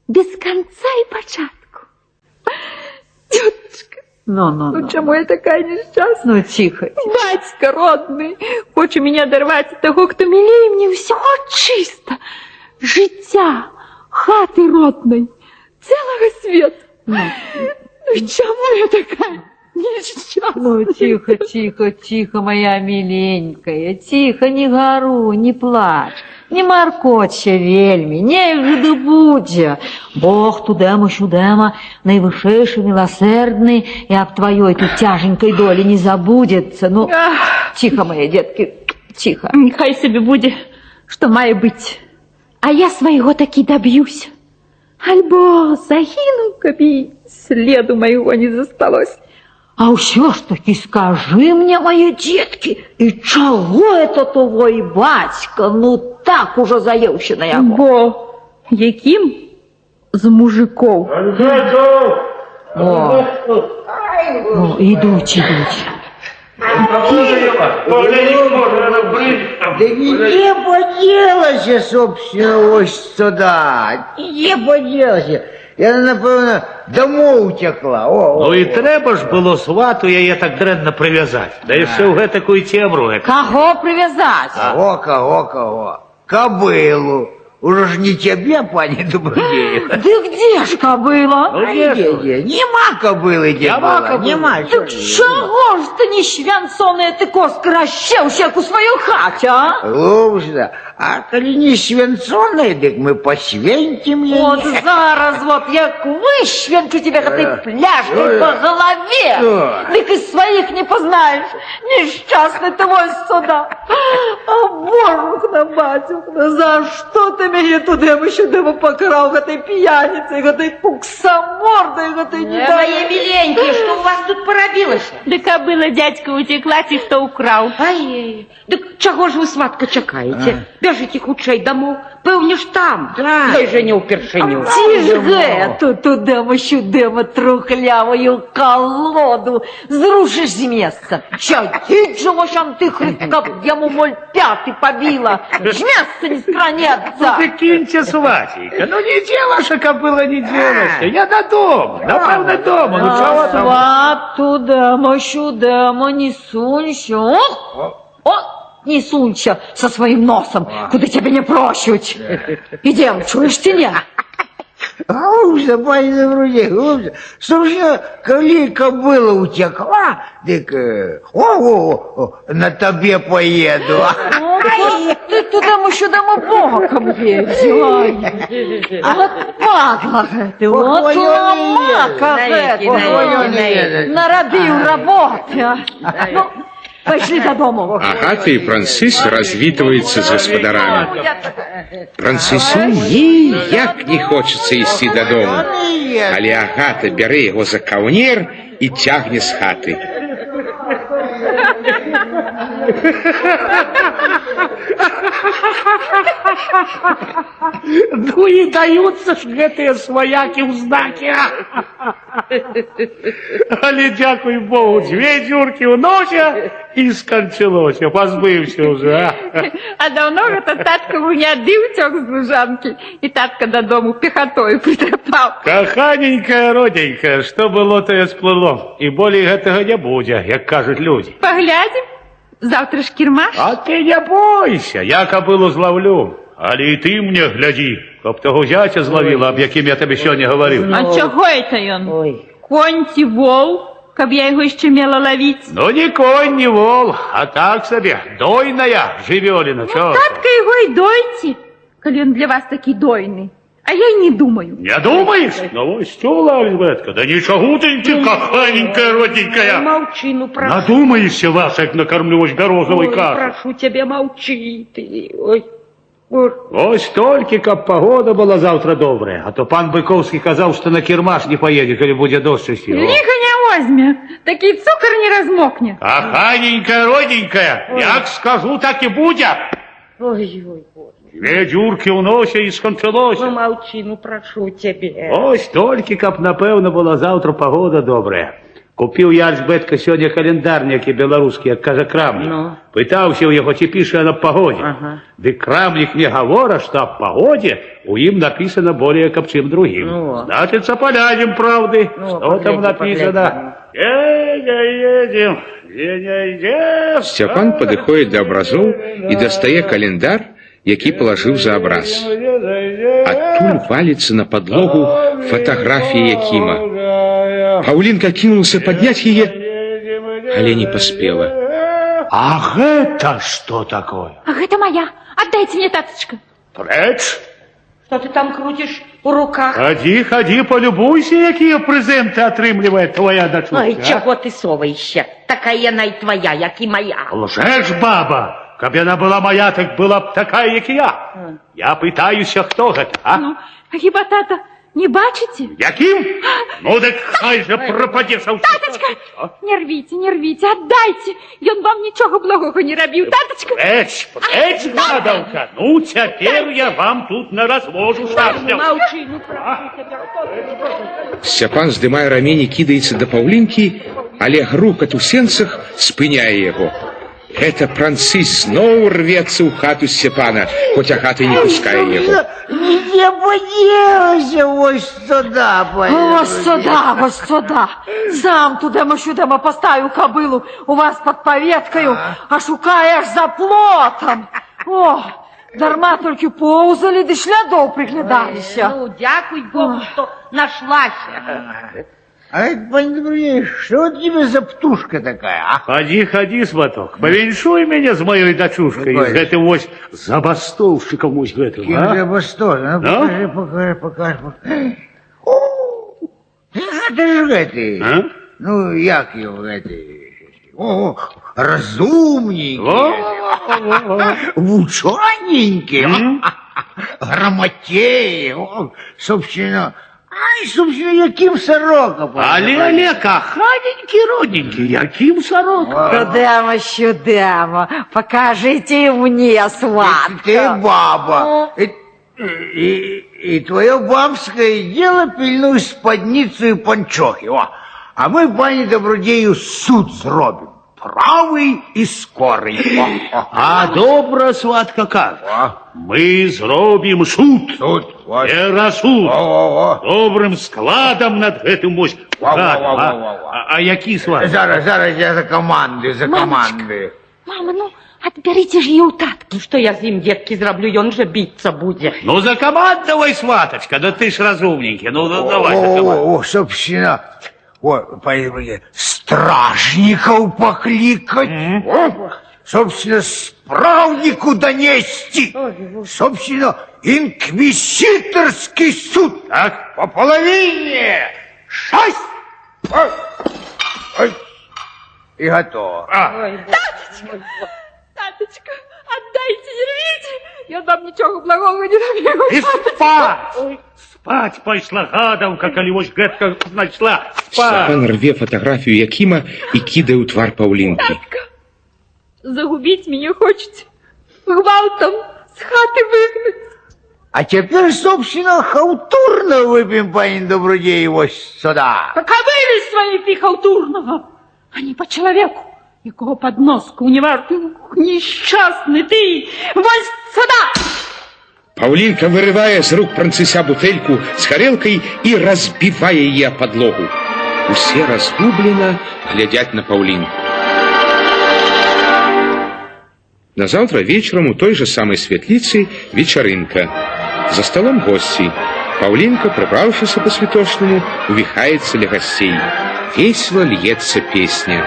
S3: без канца і пачатку. Цётачка,
S9: Ну, ну,
S3: ну
S9: ну.
S3: чаму я такая несчастная?
S9: Ну, ціха.
S3: Бацька родны хоча мяне адарваць ад таго, хто мілей мне ўсяго чыста. Жыцця, хаты роднай, цэлага свету. Ну чаму я такая несчастная?
S9: Ну, ціха, ціха, ціха, мая міленькая, ціха, не гаруй, не плач, не маркоцься вельмі, неяк жа ды будзе. Бог тудэма-сюдэма, найвышэйшы міласэрдны, і аб тваёй тут цяженькай долі не забудзецца. Ну,
S3: Ах,
S9: ціха, мае дзеткі, ціха.
S3: Няхай сабе будзе, што мае быць. А я свайго такі даб'юся. Альбо загіну, каб і следу майго не засталось.
S9: А ўсё ж такі скажы мне, мае дзеткі, і чаго это твой бацька, ну, так ужо заеўся на яго?
S3: Бо якім з мужыкоў?
S9: О, о, ідуць, ідуць.
S8: Да нідзе падзелася, собственно, вось сюда. Нідзе падзелася. Яна, напэўна, дамоў уцякла. О, о,
S6: Ну і трэба ж было свату яе так дрэнна прывязаць. Да яшчэ ў гэтакую цемру.
S9: Каго прывязаць?
S8: Каго, каго, каго? Кабылу. Ужо ж не цябе, пані дабрадзею.
S9: Дык дзе ж кабыла?
S6: Ну, дзе ж?
S8: Дзе, дзе? Нема кабылы, дзе
S6: Няма
S8: была.
S6: кабылы.
S8: Нема.
S9: Дык чаго ж ты не свянцоная ты костка расчэўся, як у сваёй хаце, а?
S8: Глупства. А калі не свянцоная, дык мы пасвенцім яе.
S9: Вот зараз вот як высвенчу тебе гэтай пляшкай па галаве,
S8: Что?
S9: дык і сваіх не пазнаеш, несчастны ты мой сюда. А божухна, бацюхна, за што ты мяне тудэма-сюдэма пакараў гэтай п'яніцай, гэтай куксамордай, гэтай
S7: Мае міленькія, што ў вас тут парабілася?
S3: Да кабыла, дзядзька, уцекла, ці хто ўкраў.
S7: Ай, дык чаго ж вы, сватка, чакаеце? Бяжыце хутчэй дамоў, пэўне ж там.
S8: Так.
S7: Той жа не ўпершыню.
S9: Ці ж гэту тудэма-сюдэма трухлявую калоду зрушыш з месца. Сядзіць жа вось антыхрыст, каб яму моль пяты пабіла. З месца не скранецца.
S6: Ты кіньце, свацейка, ну нідзе ваша кабыла не дзелася. Я дадому, напэўна, дома. Ну чаго там?
S9: Сват тудэма-сюдэма не сунься. Ох! О, не сунься со сваім носам, куды цябе не просяць. Ідзем, чуеш ці не?
S8: Глупства, пані дабрадзей, глупства. Собственно, калі кабыла уцякла, дык, о, о, о, на табе паеду.
S9: О, ты тудэма-сюдэма бокам едзе. Ой. Вот падла гэты, вот ламака
S7: Навекі,
S9: гэты.
S7: навекі, навекі.
S9: Нарабіў работы. а. Ну, пайшлі дадому.
S2: Агата і Францыс развітваюцца з гаспадарамі. Францысу ніяк не хочацца ісці дадому. Але Агата бярэ яго за каўнер і цягне з хаты.
S6: Ну і даюцца ж гэтыя сваякі ў знакі. Але дзякуй Богу, дзве дзюркі ў носе і сканчылося, пазбыўся ўжо. А.
S3: А даўно гэта татка гняды ўцёк з лужанкі, і татка дадому пехатою прытрапаў.
S6: Каханенькая, родненькая, што было, тое сплыло. І болей гэтага не будзе, як кажуць людзі.
S3: Паглядзім, заўтра ж кірмаш.
S6: А ты не бойся, я кабылу злаўлю. Але і ты мне глядзі, каб таго зяця злавіла, аб якім я табе сёння гаварыў.
S3: А чаго это ён?
S7: Ой.
S3: Конь ці вол? Каб я яго яшчэ мела лавіць.
S6: Ну, не конь, не вол, а так сабе, дойная жывёліна, чё?
S3: Татка яго і дойце, калі ён для вас такі дойны. А я і не думаю.
S6: Не думаеш? Ну, вось чула, Альжбетка, да нічогутеньки, каханенькая, родненькая.
S7: Маўчы, ну прашу.
S6: Надумаешся вас, як накармлю вось бярозавай
S7: Ой,
S6: кашай.
S7: прашу цябе, маўчы ты. Ой, ой.
S6: Вось толькі, каб пагода была заўтра добрая, а то пан Быкоўскі казаў, што на кірмаш не паедзе, калі будзе дождж ісці. О.
S3: Ліха не возьме, такі цукар не размокне.
S6: Каханенькая, родненькая, як скажу, так і будзе.
S7: Ой, ой, ой.
S6: Дзве дзюркі ў носе і
S7: Ну,
S6: скончылося.
S7: маўчы, ну прашу цябе.
S6: Вось толькі, каб напэўна была заўтра пагода добрая. Купіў я, Альжбетка, сёння календар некі беларускі, як кажа крамнік.
S7: Ну.
S6: Пытаўся ў яго, ці піша аб пагодзе.
S7: Ага.
S6: Дык крамнік мне гавора, што аб пагодзе у ім напісана более, каб чым другім.
S7: Ну.
S6: Значыцца, паглядзім праўды,
S7: Ну,
S6: што там
S7: паглядзім,
S6: напісана. Едем, едем, дзе не ідзе.
S2: Сцяпан падыходзіць да абразоў і дастае календар, які палажыў за абраз. Адтуль валіцца на падлогу фатаграфія Якіма. Паўлінка кінулася падняць яе, але не паспела.
S6: А гэта што такое?
S3: А гэта моя. Аддайце мне, татачка.
S6: Прэч!
S7: Што ты там круціш у руках?
S6: Хадзі, хадзі, полюбуйся, якія прэзенты атрымлівае твоя дачушка.
S7: Ой,
S6: а?
S7: чаго ты соваешся? Такая яна і твоя, як і моя.
S6: Лжэш, баба! Каб яна была моя, так была б такая, як і я. Я пытаюся, хто гэта, а?
S3: Ну, а хіба, тата, не бачыце?
S6: Якім? Ну, дык хай жа прападзе са ўсім.
S3: Татачка, не рвіце, не рвіце, аддайце. Ён вам нічога благога не рабіў. Татачка,
S6: Прэч, прэч, гадаўка! Ну, цяпер я вам тут на развожу шашняў.
S7: Маўчы, ну прашу цябе, што ты?
S2: Сцяпан здымае рамень і кідаецца да Паўлінкі, але грукат у сенцах спыняе яго. Гэта Францыс зноў рвецца ў хату Сцяпана, хоць Агата і не пускае яго.
S8: Нідзе падзелася, вось сюда, пані.
S9: Вось сюда, вось сюда. Сам тудэма-сюдэма паставіў кабылу у вас пад паветкаю, а шукае аж за плотам. О, дарма толькі поўзалі ды слядоў прыглядаліся.
S7: Ну, дзякуй Богу, што нашлася.
S8: А это, пані дабрудзею, што это тебе за птушка такая, а?
S6: Хадзі, хадзі, сваток, павіншуй мяне з маёй дачушкай, з гэтым вось забастоўшчыкам вось гэтым,
S8: Кім
S6: а?
S8: забастоўшчык? Ну,
S6: Ну?
S8: пакажы, пакажы, пакажы. пакажы. О, гэта ж гэты.
S6: А?
S8: Ну, як яго гэты? О, разумненькі.
S6: Во-во-во-во.
S8: Вучоненькі. Грамотей. О, собственно, ай, собственно, Якім Сарока.
S6: Але, але, каханенькі, родненькі, Якім Сарока.
S9: Тудэма сюдэма, пакажыце і мне, сватка.
S8: Ты баба. И твое бабское дело пільнуй спадніцу и панчохи. О, а мы, пані дабрудзею, суд зробім. Правы і скоры. О, о,
S6: А добра, сватка кажа.
S8: о.
S6: Мы зробім суд.
S8: Суд, вот.
S6: Перасуд.
S8: О, о, о.
S6: Добрым складам над гэтым вось
S8: Во, во,
S6: гадам,
S8: во,
S6: а?
S8: во, во, во.
S6: А які сват?
S8: Зараз, зараз я за каманды, за каманды.
S3: Мама, ну, адбярыце ж яе ў таткі.
S7: Ну, што я з ім, дзеткі, зраблю, ён жа біцца будзе.
S6: Ну, закамандавай, сватачка, да ты ж разумненькі. Ну, давай,
S8: О,
S6: закамандавай.
S8: о, о, собственно, о, пані дабрудзею, стражнікаў паклікаць. О, собственно, спраўніку данесці. Собственно, инквизиторский суд.
S6: Так?
S8: По половине. Шесть. Ой, ой. И готово.
S6: А,
S3: Татачка, аддайце, не рвіце. Ён вам нічога благога не рабіў.
S6: і спаць! Спаць пайшла гадаўка, калі вось гэтка знайшла. Спаць!
S2: Сцяпан рве фатаграфію Якіма і кідае ў твар Паўлінкі.
S3: Татка, загубіць мяне хочаце. Гвалтам з хаты выгнаць.
S8: А теперь, собственно, халтурно выпьем, пані дабрудзею, вот сюда.
S3: Па кабыле сваёй пі халтурнага, а не па чалавеку, якога падноску не варты. Ух, несчастны ты! Вось сюда!
S2: Паўлінка вырывае з рук Францыся бутэльку з гарэлкай і разбівае яе аб падлогу. Усе разгублена глядзяць на Паўлінку. Назаўтра вечарам у той жа самай святліцы вечарынка. За сталом госці. Паўлінка, прыбраўшыся па-святочнаму, увіхаецца ля гасцей. Весела льецца песня.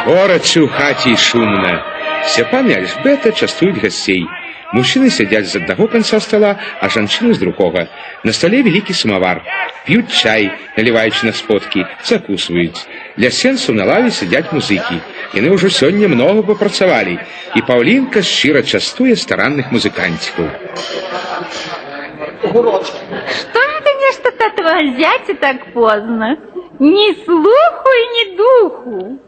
S2: Горача ў хаце і шумна. Сцяпан і Альжбета частуюць гасцей. Мужчыны сядзяць з аднаго канца стала, а жанчыны з другога. На стале вялікі самавар. П'юць чай, наліваючы на сподкі, закусваюць. Ля сенцаў на лаве сядзяць музыкі. Яны ўжо сёння многа папрацавалі. І Паўлінка шчыра частуе старанных музыканцікаў.
S3: Што гэта нешта татавага зяця так позна? Ні слуху і ні духу.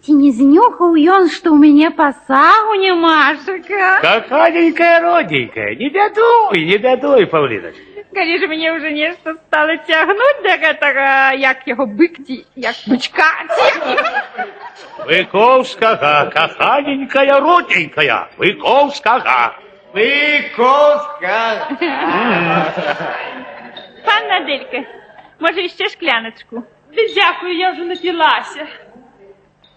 S3: Ці не знюхаў ён, што ў мяне пасагу нямашака?
S6: Каханенькая, родненькая, не бядуй, не бядуй, Паўліначка.
S3: Калі ж мяне ўжо нешта стала цягнуць да гэтага, як яго, бык ці, як бычка, ці як яго?
S6: Быкоўскага, каханенькая, родненькая, Быкоўскага.
S5: Быкоўскага.
S3: Панна Адэлька, можа, яшчэ шкляначку?
S10: Ды дзякую, я ўжо напілася.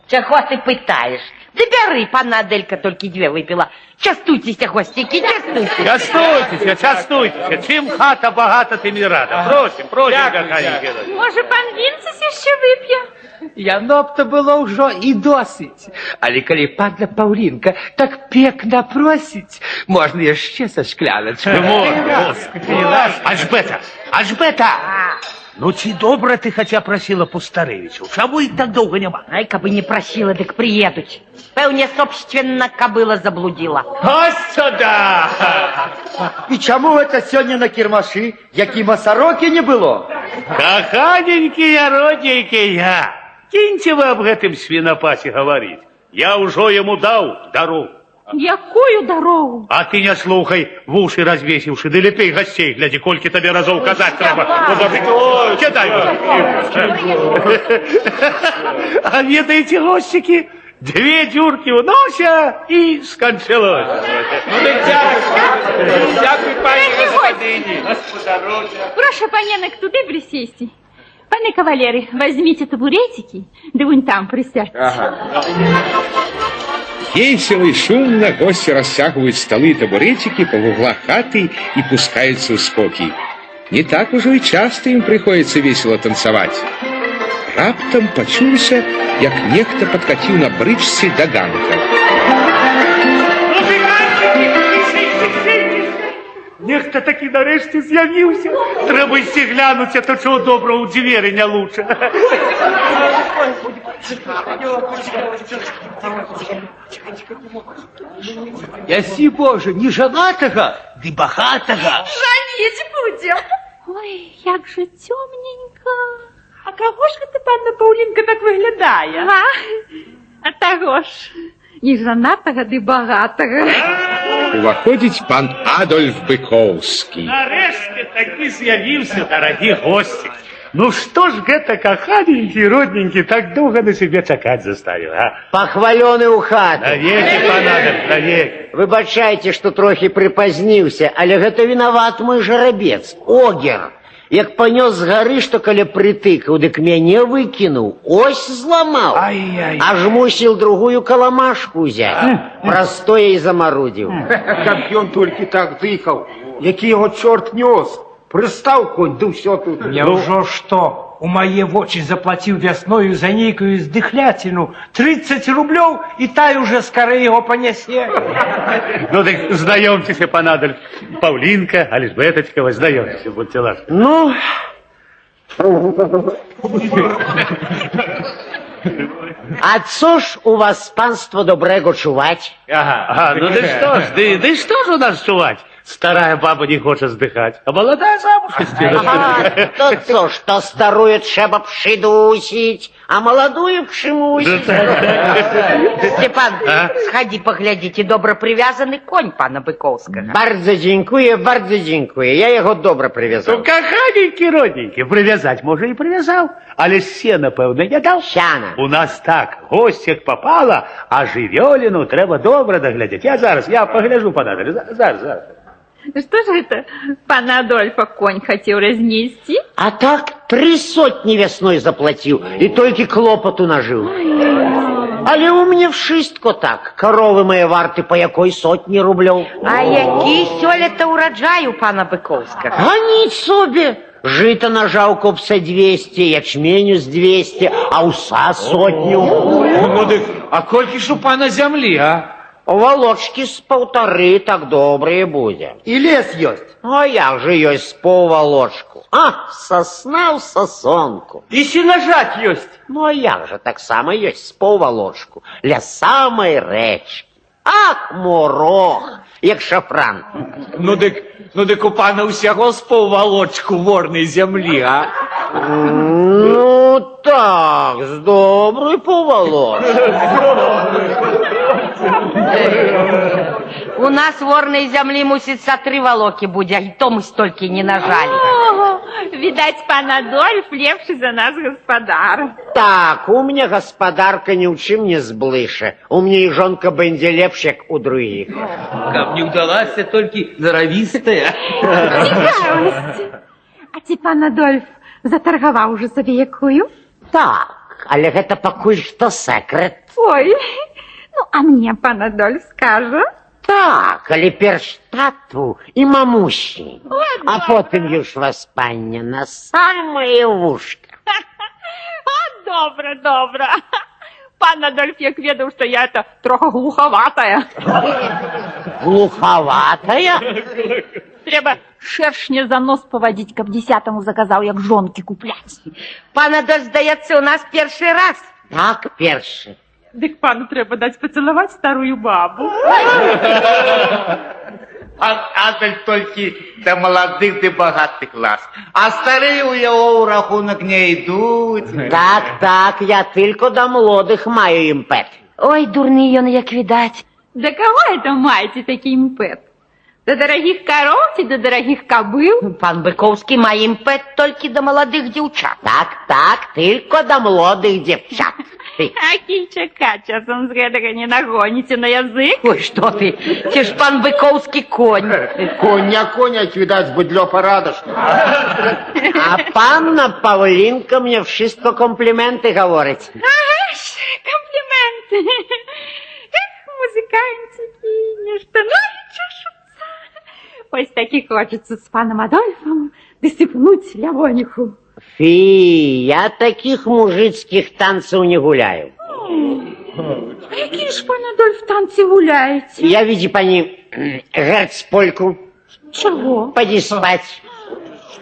S7: Чаго ты пытаеш? Ды бяры, панна Адэлька толькі дзве выпіла. Частуйцеся, госцікі, частуйцеся.
S6: Частуйцеся, частуйцеся. Чым хата багата, тым і рада. Просім, просім, каханенькая.
S3: Можа, пан Вінцусь яшчэ вып'е?
S5: Яно б то было ўжо і досыць. Але калі панна Паўлінка так пекна просіць, можна яшчэ са шкляначку.
S6: Можна. Альжбета, Альжбета! Ну ці добра ты хаця прасіла Пустарэвічаў? Чаму іх так доўга няма?
S7: Ай, кабы не прасіла, дык прыедуць. Пэўне, собственно, кабыла заблудзіла.
S6: Ось сюда!
S11: І чаму гэта сёння на кірмашы, Якіма Сарокі не было?
S6: Каханенькія, родненькія, кіньце вы аб гэтым свінапасе гаварыць. Я ўжо яму даў дарогу.
S3: Якую дарогу?
S6: А ты не слухай, вушы развесіўшы, ды лепей гасцей глядзі, колькі табе разоў казаць трэба. Ой, кідай. А ведаеце, госцікі, дзве дзюркі ў носе і сканчалось.
S5: Ну, дык дзякуй. Дзякуй, пані гаспадыні.
S3: Прашу паненак туды прысесці. Паны кавалеры, вазьміце табурэцікі, ды вунь там прысядзьце.
S2: Весела і шумна госці расцягваюць сталы і табурэцікі па вуглах хаты і пускаюцца ў скокі. Не так ужо і часта ім прыходзіцца весела танцаваць. Раптам пачулася, як нехта падкаціў на брычцы да ганка.
S6: Музыканцікі, нехта такі нарэшце з'явіўся. Трэба ісці глянуць, а то чого доброго ў дзверы не луча.
S5: Ясі Божа, не жанатага, ды багатага.
S10: Жаніць будзем.
S3: Ой, як жа цёмненька.
S10: А каго ж гэта панна Паўлінка так выглядае?
S3: А, а таго ж, не жанатага, ды багатага.
S2: Уваходзіць пан Адольф Быкоўскі.
S6: Нарэшце такі з'явіўся, дарагі госці. Ну што ж гэта, каханенькі, родненькі, так доўга на сябе чакаць заставіў, а?
S8: Пахвалёны ў хату.
S6: Навекі, пан Адольф, навекі.
S8: Выбачайце, што трохі прыпазніўся, але гэта вінават мой жарабец, Огер. Як панёс з гары, што каля прытыкаў, дык мяне выкінуў, ось зламаў.
S6: Ай-яй.
S8: Аж мусіў другую каламашку ўзяць. Праз тое і замарудзіў.
S12: Каб ён толькі так дыхаў, які яго чорт нёс. Прыстаў конь, ды ўсё тут.
S13: Няўжо што, у мае вочы заплаціў вясною за нейкую здыхляціну 30 рублёў, і тая уже скарэй яго панясе.
S6: Ну так знаёмцеся, пан Адольф. Паўлінка, Альжбетачка, вось знаёмцеся, будьце ласкавы.
S8: Ну, а co ж у вас панство доброго чуваць?
S6: Ага, ну ды што ж, ды што ж у нас чуваць? Старая баба не хоча здыхаць, а маладая замуж ісці.
S8: Ага, то co ж, то старую трэба прыдусіць,
S14: А маладую чамусь.
S7: Степан, сходи поглядите, добра привязаны конь пана Быкоўскага.
S14: Bardzo dziękuję, bardzo dziękuję. Я яго добра прывязаў.
S6: Ну, каханенькі, родненькі, прывязаць, можа, і прывязаў, але сена, пэўна, не даў.
S14: Сяна.
S6: У нас так, гость як попала, а жывёліну трэба добра даглядзець. Я зараз, я пагляджу, пане Адольф, зараз, зараз.
S3: Што ж гэта пана Адольфа конь хацеў разнесці?
S14: А так 300 вясной заплаціў і толькі клопату нажыў. Але у мне вшыстко так. Каровы мае варты па якой сотні рублёў.
S7: А які сёлета ўраджай у пана Быкоўскага?
S14: А ніц собе. Жыта нажаў копса 200, ячменю з 200, аўса сотню.
S13: Ну дык, а колькі ж у пана зямлі, а?
S14: Валочкі з паўтары, так добрыя будзе.
S11: І лес ёсць.
S14: А як же ёсць з паўвалочку? А, сасна ў сасонку.
S5: І сенажаць ёсць.
S14: Ну а як же таксама ёсць з паўвалочку, ля самай рэчкі. Ах, морох, як шафран.
S13: Ну дык у пана ўсяго з паўвалочку ворнай зямлі, а?
S14: Ну так, з добрую паўвалочку.
S7: У нас ворнай зямлі, мусіць, са тры валокі будзе, і то мы столькі не нажалі.
S3: О, відаць, пан Адольф лепшы за нас гаспадар.
S14: Так, у мне гаспадарка ні ў чым не зблыша. У мне і жонка бэндзе лепш, як у другіх.
S5: Каб не ўдалася толькі наравістая.
S3: Цікавасць. А ці пан Адольф затаргаваў ужо сабе якую?
S14: Так, але гэта пакуль што секрет.
S3: Ой, ну а мне пан Адольф скажа?
S14: Так, але перш тату і мамусі. А потым юж вас, паня, на самае вушка.
S3: А, добра, добра. Пан Адольф як ведаў, што я это троху глухаватая.
S14: Глухаватая?
S3: Трэба шэршня за нос павадзіць, каб дзесятаму заказаў, як жонкі купляць.
S7: Пан Адольф, здаецца, у нас першы раз.
S14: Так, першы.
S10: Дык пану трэба даць пацалаваць старую бабу.
S15: Пан Адольф толькі да маладых ды багатых ласк. А старыя ў яго ў рахунак не ідуць.
S14: Так, так, я тільки до молодих маю імпет.
S7: Ой, дурны ён, як відаць.
S3: Да каго это маеце такі імпэт? Да дарагіх кароў ці да дарагіх кабыл?
S7: Пан Быкоўскі мае імпэт толькі да маладых дзяўчат.
S14: Так, так, тільки до молодих дівчат.
S3: А кільчака часам з гэтага не нагоніце на язык?
S7: Ой, што ты? Ці ж пан Быкоўскі конь.
S12: Конь не конь, як відаць, быдло парадачна.
S14: А панна Павлінка мне wszystko компліменти говорить.
S3: Ага ж, компліменты. Эх, музыканцікі, нешта ногі чашуцца. Ось такі хочацца з панам Адольфам дысыпнуць лявоніху.
S14: Фі, я таких мужицьких танців не гуляю.
S3: А які ж пан Адольф танцы гуляеце?
S14: Я, види, пані, герцпольку.
S3: Чаго?
S14: Поди спать.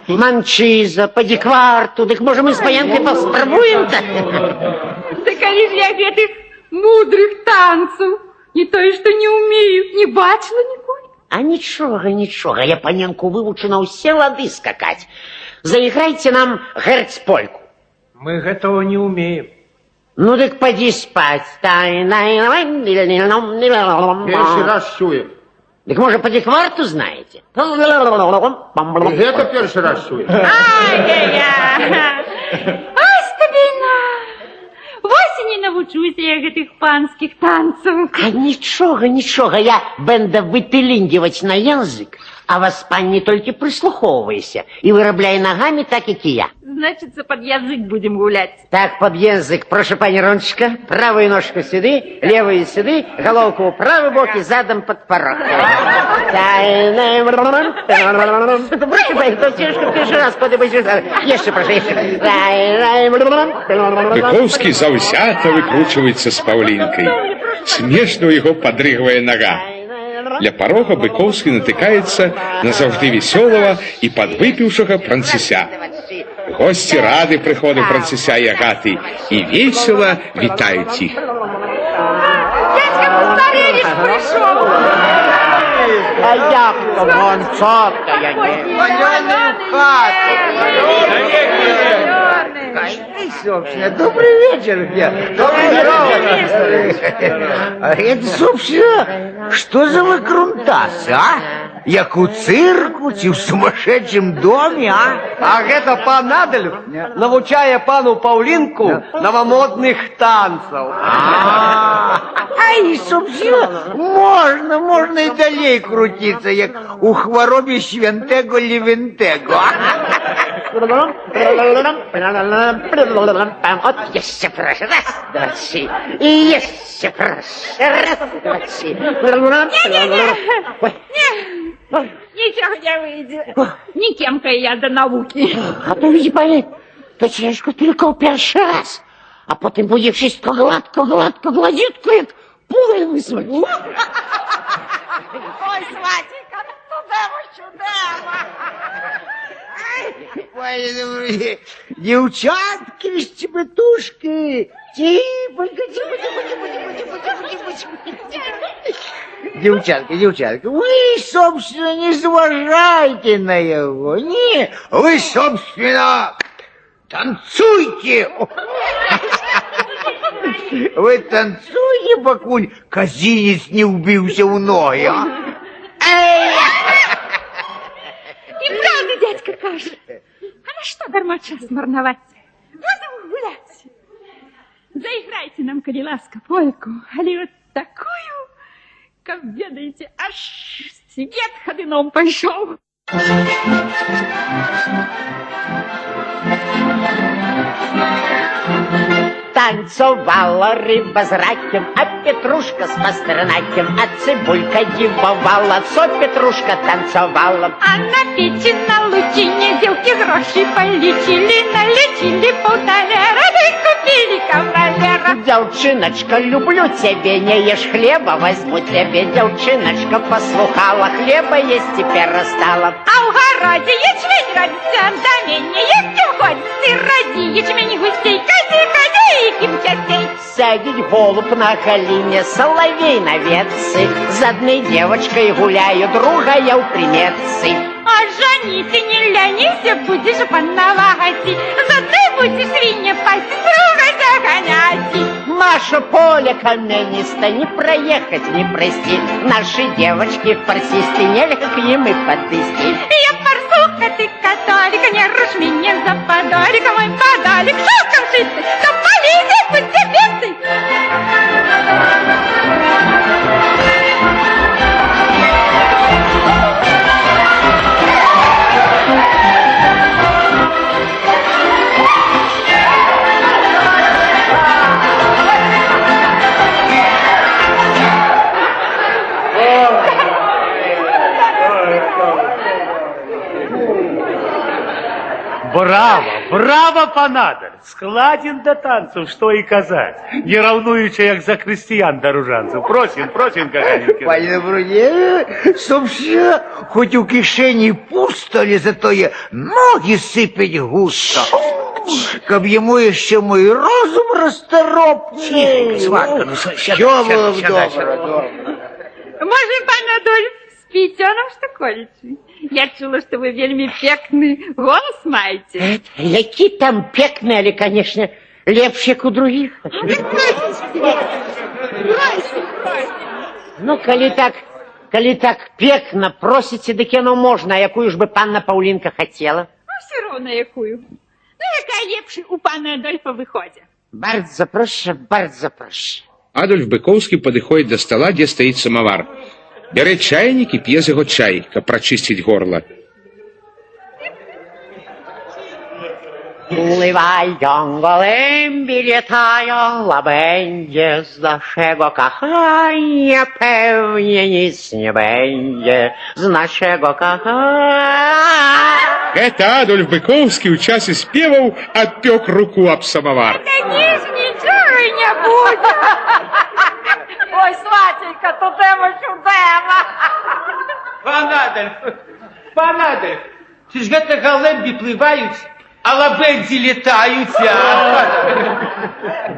S14: Манчиза, поди кварту. Дык, можа, мы з паянкай паспрабуем-то?
S3: Да калі ж я гэтых мудрых танцаў не тое, што не ўмею, не бачыла ніколі.
S14: А нічога, нічога, я паненку вывучу на ўсе лады скакаць. Заіграйце нам герцпольку.
S13: Мы гэтага не умеем.
S14: Ну дык поди спать.
S12: Першы раз чуем.
S14: Дык, можа, поди кварту знаете?
S12: І гэта першы раз чуем.
S3: Ай-яй-яй! Ась табе і на! Вось і не навучуся я гэтых панскіх танцаў.
S14: А нічога, нічога, я бэнда вытыліндзіваць на язык, а вас, пані, толькі прыслухоўвайся і вырабляй нагамі так, як і я.
S3: Значыцца, пад язык будзем гуляць.
S14: Так, под язык. Прошу, пані Рончка, правую ножку сюды, левую сюды, головку ў правы бок і задам под порог. Прошу, пані, то цяжка першы раз подобається. Яшчэ, прошу, яшчэ.
S2: Быкоўскі заўзята выкручваецца з Паўлінкай. Смешна ў яго падрыгвае нага. Ля парога Быкоўскі натыкаецца на заўжды вясёлага і падвыпіўшага Францыся. Госці рады прыходу Францыся і Агаты і весела вітаюць іх.
S3: Дядька Кустарэвіч прыйшоў!
S14: А як то, Гонцотка, я не.
S15: Валёны ў хату.
S8: Собственно, добрый вечер. Добрый вечер. А это, собственно, что за выкрутасы, а? Як у цирку, ці в сумасшедшем доме, а?
S11: А гэта пан Адольф навучае пану Паўлінку новамодных танцаў.
S8: Ай, собственно, можна і далей круціцца, як у хваробе святого Левентего.
S14: От jeszcze proszę, raz, dwa, trzy. I jeszcze proszę, raz, dwa, trzy.
S3: Не-не-не. Нічога не выйдзе. Не кемкая я да навукі.
S14: A to widzi pani, to ciężko tylko pierwszy raz. A potem będzie wszystko gładko, gładko, gładziutko, jak pulę wysłać.
S9: Ой, сватенька, ну тудемо, сюдемо.
S8: Пані добродії, дівчатки, щебетушки, тіпонька, тіпонька, тіпонька, тіпонька, тіпонька, тіпонька. Дівчатки, дівчатки, ви, собственно, не зважайте на його, ні, ви, собственно, танцуйте. Ви танцуйте, покуль казинець не вбився в ноги, а? Ей!
S3: І праўду дядька кажа. А на што дарма час марнаваць? Будзем гуляць. Зайграйце нам, калі ласка, польку, але от такую, каб, ведаеце, аж свет хадыном пайшоў.
S14: Танцевала рыба с раком, а петрушка с пастернаком, а цибулька дивовала, со петрушка танцевала.
S3: А на печи на лучине девки гроши полечили, налечили полталера, да и купили кавалера.
S14: Девчиночка, люблю тебе, не ешь хлеба, возьму тебе. Девчиночка послухала, хлеба есть теперь расстала.
S3: А в городе ячмень родится, да менее есть ходит, ты роди ячмень густей, ходи, ходи, ким частей.
S14: Сядет голубь на галине, соловей на ветце, с одной девочкой гуляю, другая в приметце.
S3: А женись, не ленися, будешь пановать, за ты будешь свинья пасть, друга загонять.
S14: Наше поле каменисто, не проехать, не пройти. Наши девочки фарсисты, нельзя к ним и подвести.
S3: Я парсуха, ты католика, не рушь меня за подолика, мой подолик шелком шитый, то полезет, будь тебе.
S6: Браво, браво, пан Адольф! Складен до танцев, что и казать. Не раўнуючы, як за крестьян да ружанцев. Просим, просим, каханенькі.
S8: Пане добродію, собственно, хоть у кишені пусто, але зато є ноги сипять густо. Каб йому ще мой розум розторопний.
S5: Тихенько, сватка, ну, сядай,
S8: Що було б
S5: сядай,
S8: добре,
S5: сядай.
S8: добре.
S3: Може, пан Адольф, спіць нам што колечы? Я чула, што вы вельмі пекны голас маеце.
S14: Які там пекны, але, конечно, лепш, як у других. Ну, калі так пекна просіце, дык яно можна, а якую ж бы панна Паўлінка хацела?
S3: Ну, все роўна якую. Ну, якая лепш у пана Адольфа выходзе.
S14: Bardzo proszę, bardzo proszę.
S2: Адольф Быкоўскі падыходзіць да стала, дзе стаіць самавар. Бярэ чайнік і п'е з яго чай, каб прачысціць горла.
S14: Pływają gołębie, latają łabędzie, z naszego kochania pewnie nic nie będzie, z naszego kochania.
S2: Гэта Адольф Быкоўскі ў часе спеваў адпёк руку аб самавар.
S3: Такі ж нічога й не будзе.
S9: Ой, сватенька, тудемо, сюдемо.
S5: Пан Адольф, пан Адольф, ці ж гэта галэмбі плываюць, а лабэндзі летаюць, а?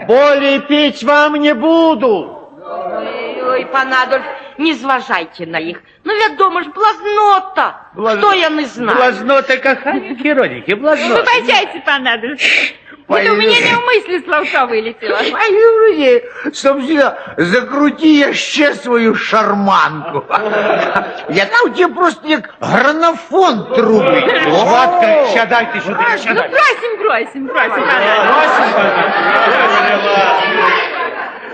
S14: Болей пить вам не буду.
S7: Ой, ой, пан Адольф, не зважайте на іх. Ну, вядома ж, блазнота. Што яны знаюць?
S6: Блазнота, каханенькі, родненькі, блазнота.
S3: Выбачайце, пан Адольф. Гэта ў мяне не ў слаўца вылетела.
S8: Пані добродію, собственно, закруті яшчэ сваю шарманку. Яна ў тебе просто як гранафон трубить.
S6: Сватка, сядайте сюди,
S3: Ну,
S6: сядайте.
S3: просім, просім, просім.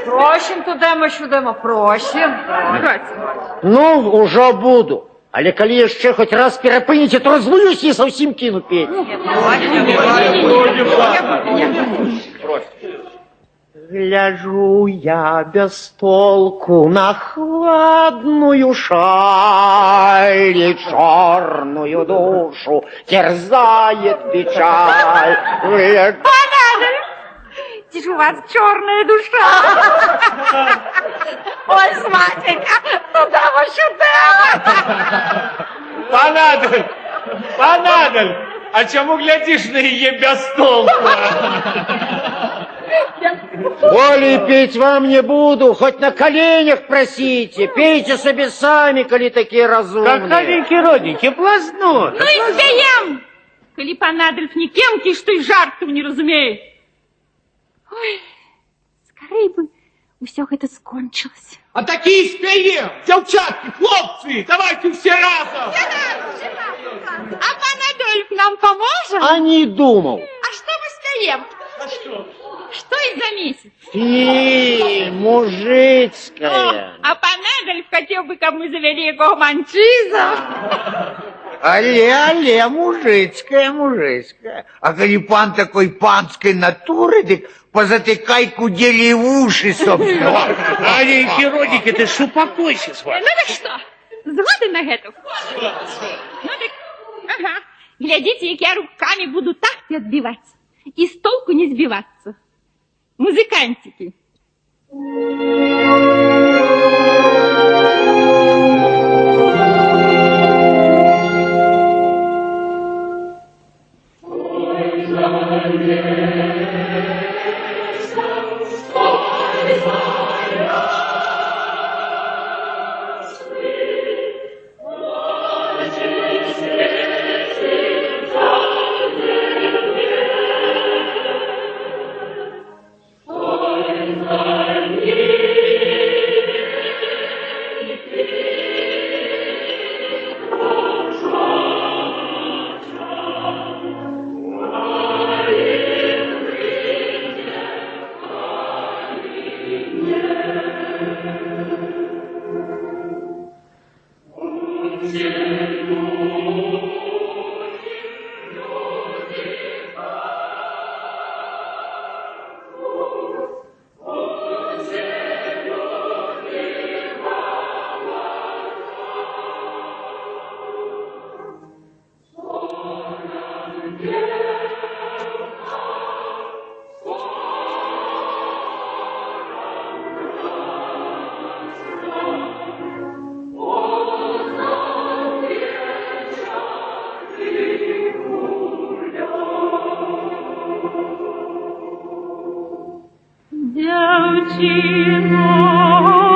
S9: Просім тудэма-сюдэма, просім.
S3: Просім.
S14: Ну, ужо буду. Але калі яшчэ хоць раз перапыніце, то разлуюсь і зусім кіну пець. Гляжу я без толку на хладную шаль и черную душу терзает печаль.
S3: Пан Адольф, ці ж у вас чорная душа? Ой, свацейка, тудэма-сюдэма.
S13: Пан Адольф! Пан Адольф! А чаму глядзіш на яе без толку?
S14: Болей петь вам не буду, хоть на коленях просите. Пейте себе сами, коли такие разумные.
S13: Каханенькі, родненькі, блазнот.
S3: Ну і спяем! Калі пан Адольф не кемкі, што й жартаў не разумее. Ой, скорей бы усё гэта скончылася.
S12: А такі спяем! Дзяўчаткі, хлопцы, давайте все разом!
S3: А пан Адольф нам паможа?
S14: А не думал.
S3: А што мы спяем?
S13: А што?
S3: Што і за месяц?
S14: Ты, мужицкая.
S3: А пан Адольф хацеў бы, каб мы завялі якога манчыза.
S8: Але, але, мужицкая, мужицкая. А калі пан такой панской натуры, дык позатыкай кудели в уши, собственно.
S6: Аленькі, родненькі, ты ж упокойся, сват.
S3: Ну так што, згоды на гэта? Ну так, ага. Глядзіце, як я руками буду такты адбіваць і з толку не збівацца. Музыкантики.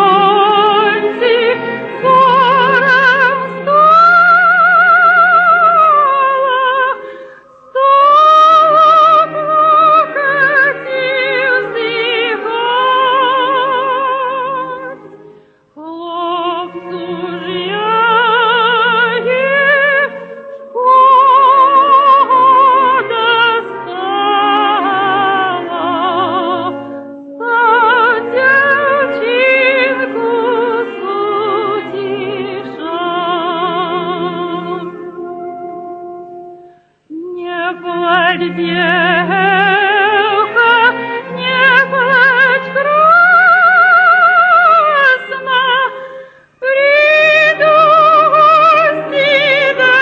S3: Дзяўчыноньцы, сорам стала, стала плакаць і ўздыхаць. Хлопцу ж яе шкода стала, стаў дзяўчынку суцішаць. Не плач, дзеўка, не плач, красна, прыйду ў госці да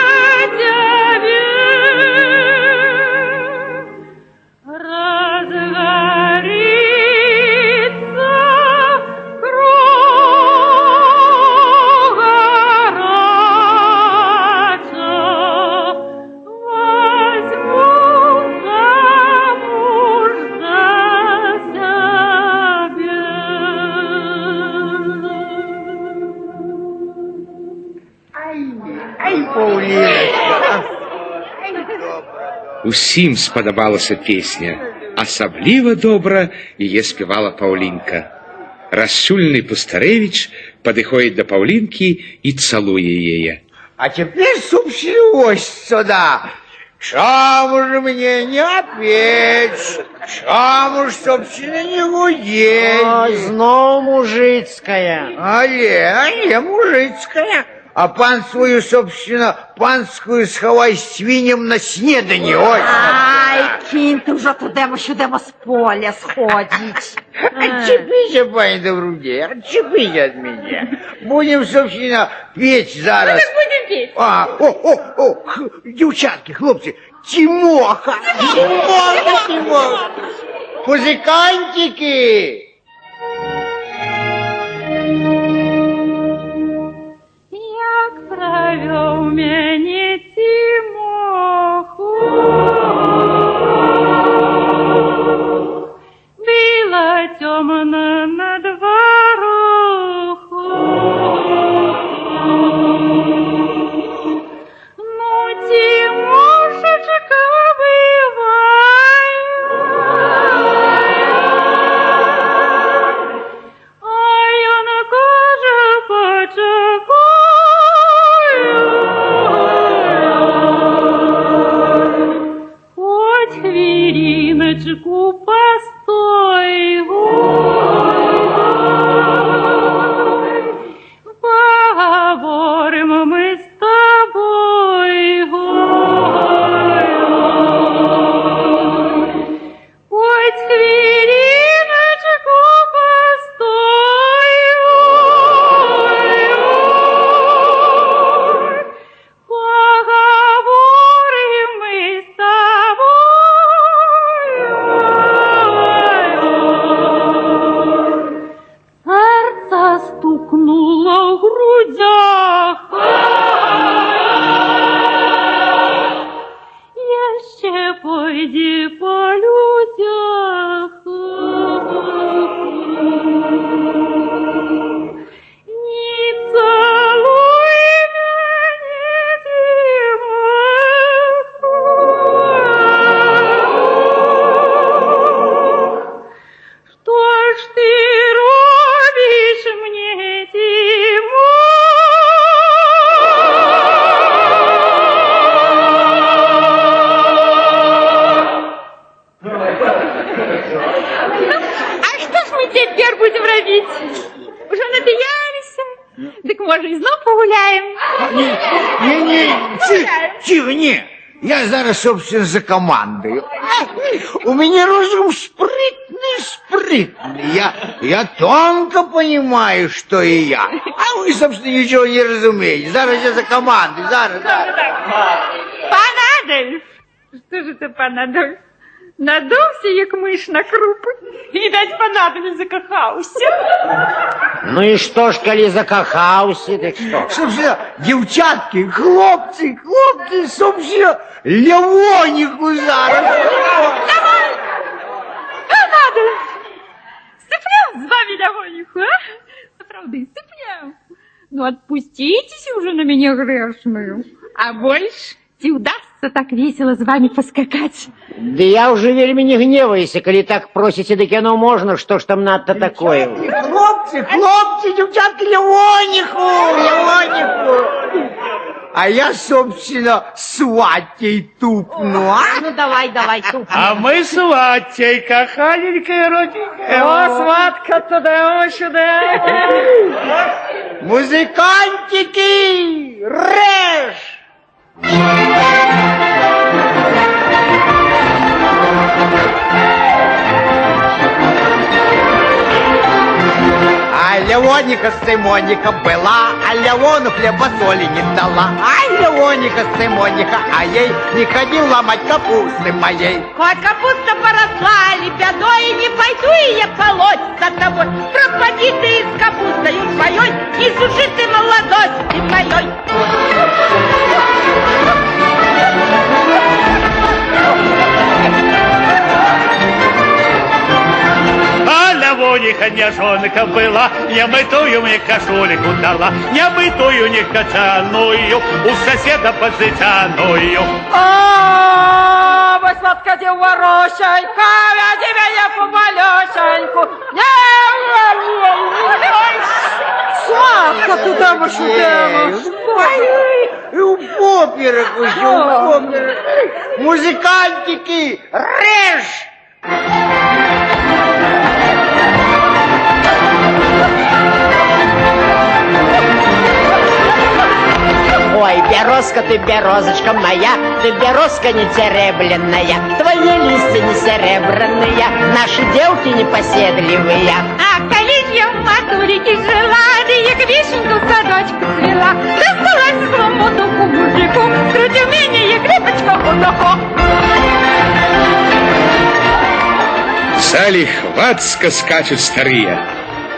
S3: цябе. Разгарыцца кроў гарача, возьму замуж за сябе.
S8: Ай, Паўліначка.
S2: Усім спадабалася песня. Асабліва добра яе спявала Паўлінка. Рассюльны Пустарэвіч падыходзіць да Паўлінкі і цалуе яе.
S8: А теперь, собственно, вот сюда. Чему же мне не петь? Чему ж, собственно, не гудеть?
S14: Ой, зноў мужицкая.
S8: Але, але, мужицкая. А пан свою, собственно, панскую схавай свиньям на снеданье, ой.
S9: Ай, кінь ты ўжо тудэма-сюдэма з поля сходзіць.
S8: Отчепись, пани добродей, отчепись от меня. Будем, собственно, петь зараз.
S3: Ну, так будем петь.
S8: А, о, о, о, девчатки, хлопцы, Тимоха, Тимоха, Тимоха. Музыкантики!
S3: Як правёў мяне Тимоху, было цёмна на дворуху. Ну, Тимошечка, бывай, а ён кажа, пачакай, хоть хвіліначку постой, поговорим мы с тобой. Хоть хвилиночку постой, поговорим мы с тобой. Серце стукнуло в грудях. Яще пойди по людях. Не целуй меня, Тимоху. Что ж ты робишь мне, Тимох? А што ж мы цяпер будзем рабіць? Ужо напіяліся? Дык можа і зноў пагуляем?
S8: Не, не, тихо, не. Я зараз, собственно, за командою. У меня розум спрытный, спрытный. Я тонко понимаю, что и я. А вы, собственно, ничего не разумеете. Зараз я за командой, зараз, зараз.
S3: Пан Адольф! Што ж это, пан Адольф? Надуўся, як мыш на крупы. Відаць, пан Адольф закахаўся.
S14: Ну і што ж, калі закахаўся, дык што?
S8: Собственно, девчатки, хлопцы, хлопцы, собственно, Лявоніху зараз.
S3: Давай! Пан Адольф! Сыплем з вами Лявоніху, а? Сапраўды, сыплем. Ну, отпуститесь уже на меня грешную. А больш ці удастся так весело з вами поскакать?
S14: Ды я ўжо вельмі не гневаюся, калі так просіце, дык яно можна, што ж там надта такое.
S8: Хлопцы, хлопцы, девчатки, Лявоніху, Лявоніху. А я, собственно, сватей тупну, а?
S7: Ну, давай, давай, тупни.
S6: А мы сватей, каханенькая, родненькая.
S11: О, сватка, туды-сюды.
S8: Музыкантики, режь! А Лявоніха Симоніха была, а Лявону хлеба соли не дала. А Лявоніха Симоніха, а ей не ходил ломать капусты моей.
S7: Хоть капуста поросла лебедой, не пойду и я полоть за тобой. Пропади ты с капустою своей, и суши ты молодости моей.
S6: А Лявоніха не жонка была, не мытую мне кашуліку дала, не мытую, не качаную, у соседа пазычаную.
S11: О, вось
S9: Сладка дзеўваросенька, вядзі мяне памалёсеньку. Не, Сладка тудэма сюдэма.
S8: Ай, і ў поперак усё, ў поперак. Музыкантики, рэж!
S14: Ой, березка ты, березочка моя, ты березка не серебряная, твои листья не серебряные, наши девки непоседливые.
S3: А калі ж я ў матулікі жыла, ды як вішеньку в садочку цвіла, досталась злому духу мужику, скрутив мяне, як ліпочку у духу.
S2: В зале хвацка скачуць старыя.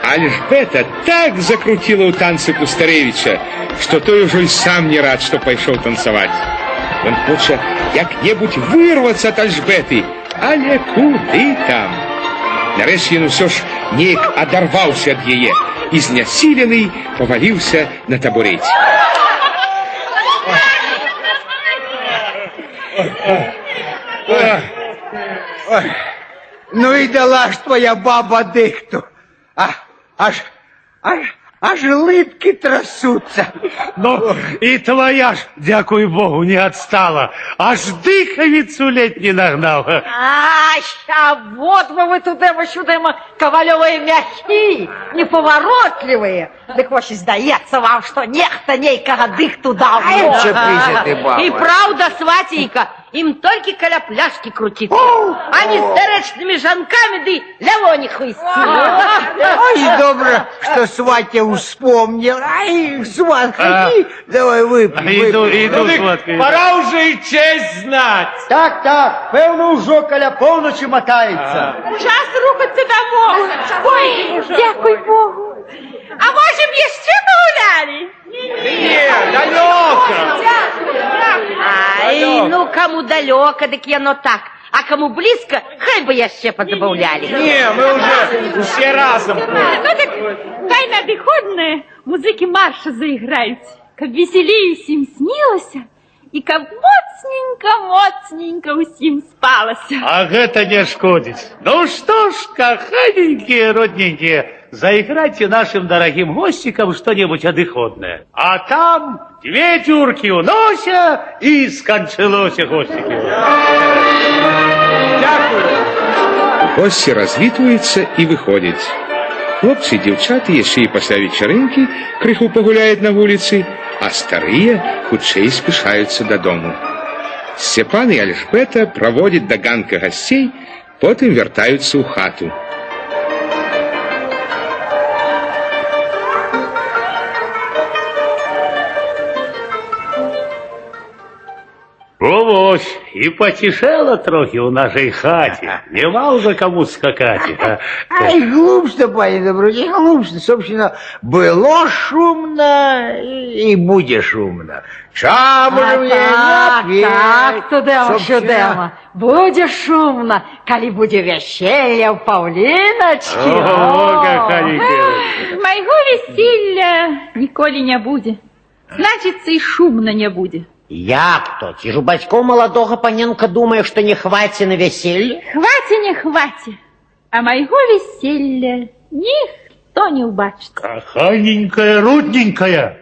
S2: Альжбета так закруціла ў танцы Кустарэвіча, што той ужо і сам не рад, што пайшоў танцаваць. Ён хоча як-небудзь вырвацца ад Альжбеты, але куды там? Нарэшце ён усё ж неяк адарваўся ад яе і, знясілены, паваліўся на табурэце.
S8: Ой, ой. Ну і дала ж твоя баба дыхту. А, аж, аж, аж лыткі трасуцца.
S6: Ну, і твоя ж, дзякуй Богу, не отстала. Аж дыхавіцу ледь не нагнал.
S9: Ай, а вот бы вы тудэма-сюдэма, кавалёвыя мяхі, неповоротливые. Дык вось і здаецца вам, што нехта нейкага дыхту даў.
S8: Ай, чапіся ты, баба.
S7: І праўда, свацейка, ім толькі каля пляшкі круціцца, а не з старэчнымі жанкамі ды лявоніху ісці.
S8: Ой, добра, што свацця успомніў. Ай, сват, хадзі, давай вып'ем.
S6: Іду,
S8: вып'ем.
S6: іду, сватка, іду.
S15: Пора уже и честь знать.
S11: Так, так, пэўна, ўжо каля поўначы матаецца.
S10: Час рухацца дамоў.
S3: Ой, дзякуй Богу. А можа б яшчэ пагулялі?
S15: Не, далеко.
S7: Ай, ну каму далёка, дык яно так. А каму блізка, хай бы яшчэ падабаўлялі.
S15: Не, мы уже все разом.
S3: Ну так хай на адыходнае музыкі марша заіграюць, каб веселей усім снілася і каб моцненька, моцненька усім спалася.
S6: А гэта не шкодзіць. Ну что ж, каханенькие, родненькие, заиграйте нашим дорогим гостикам что-нибудь адыходное. А там две дзюркі ў носе и скончылося, гостики.
S2: Госці развітваюцца і выходзяць. Хлопцы і дзяўчаты яшчэ і пасля вечарынкі крыху пагуляюць на вуліцы, а старыя хутчэй спяшаюцца дадому. Сцяпан і Альжбета праводзяць да ганка гасцей, потым вяртаюцца ў хату.
S6: О, вось, і пацішэла трохі ў нашай хаце. Нема ўжо каму скакаць. А?
S8: Ай, глупства, пане дабрудзей, глупства. Собственно, было шумно і будзе шумно. Чаму ж мне
S9: Так,
S8: не
S9: так,
S8: петь?
S9: тудэма,
S8: Собственно,
S9: сюдэма. Будзе шумна, калі будзе вяселле ў Паўліначкі.
S6: Ого, каханенькая.
S3: Майго весілля ніколі не будзе. Значыцца, і шумна не будзе.
S14: Як то? Ці ж у бацькоў маладога паненка думае, што не хваце на вяселле?
S3: Хваце, не хваце, а майго весілля ніхто не ўбачыць.
S6: Каханенькая, родненькая.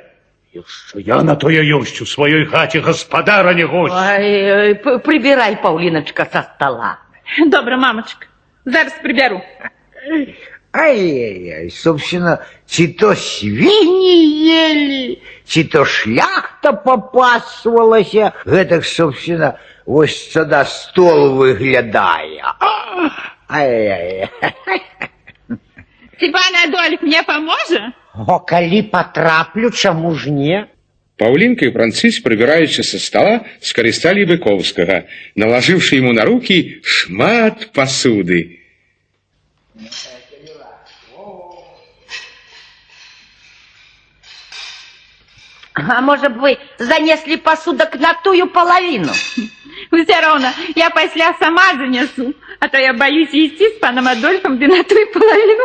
S6: Яшчэ я на тое ёсць у сваёй хаце гаспадара не гость.
S7: Ой, ой, прыбірай, Паўліначка, са стола.
S3: Добра, мамачка, зараз прыбяру.
S8: Ай-яй-яй, собственно, ці то свиньи ели, ці то шляхта попасвалася. Гэтак, собственно, вось сюда стол выглядае. Ай-яй-яй.
S3: Ці пан Адольф мне паможа?
S14: О, калі патраплю, чаму ж не?
S2: Паўлінка і Францысь, прыбіраючы са стола, скарысталі Быкоўскага, налажыўшы яму на рукі шмат пасуды.
S7: А можа б вы занеслі пасудак на тую палавіну?
S3: Усё роўна, я пасля сама занясу, а то я баюсь ісці з панам Адольфам ды на тую палавіну.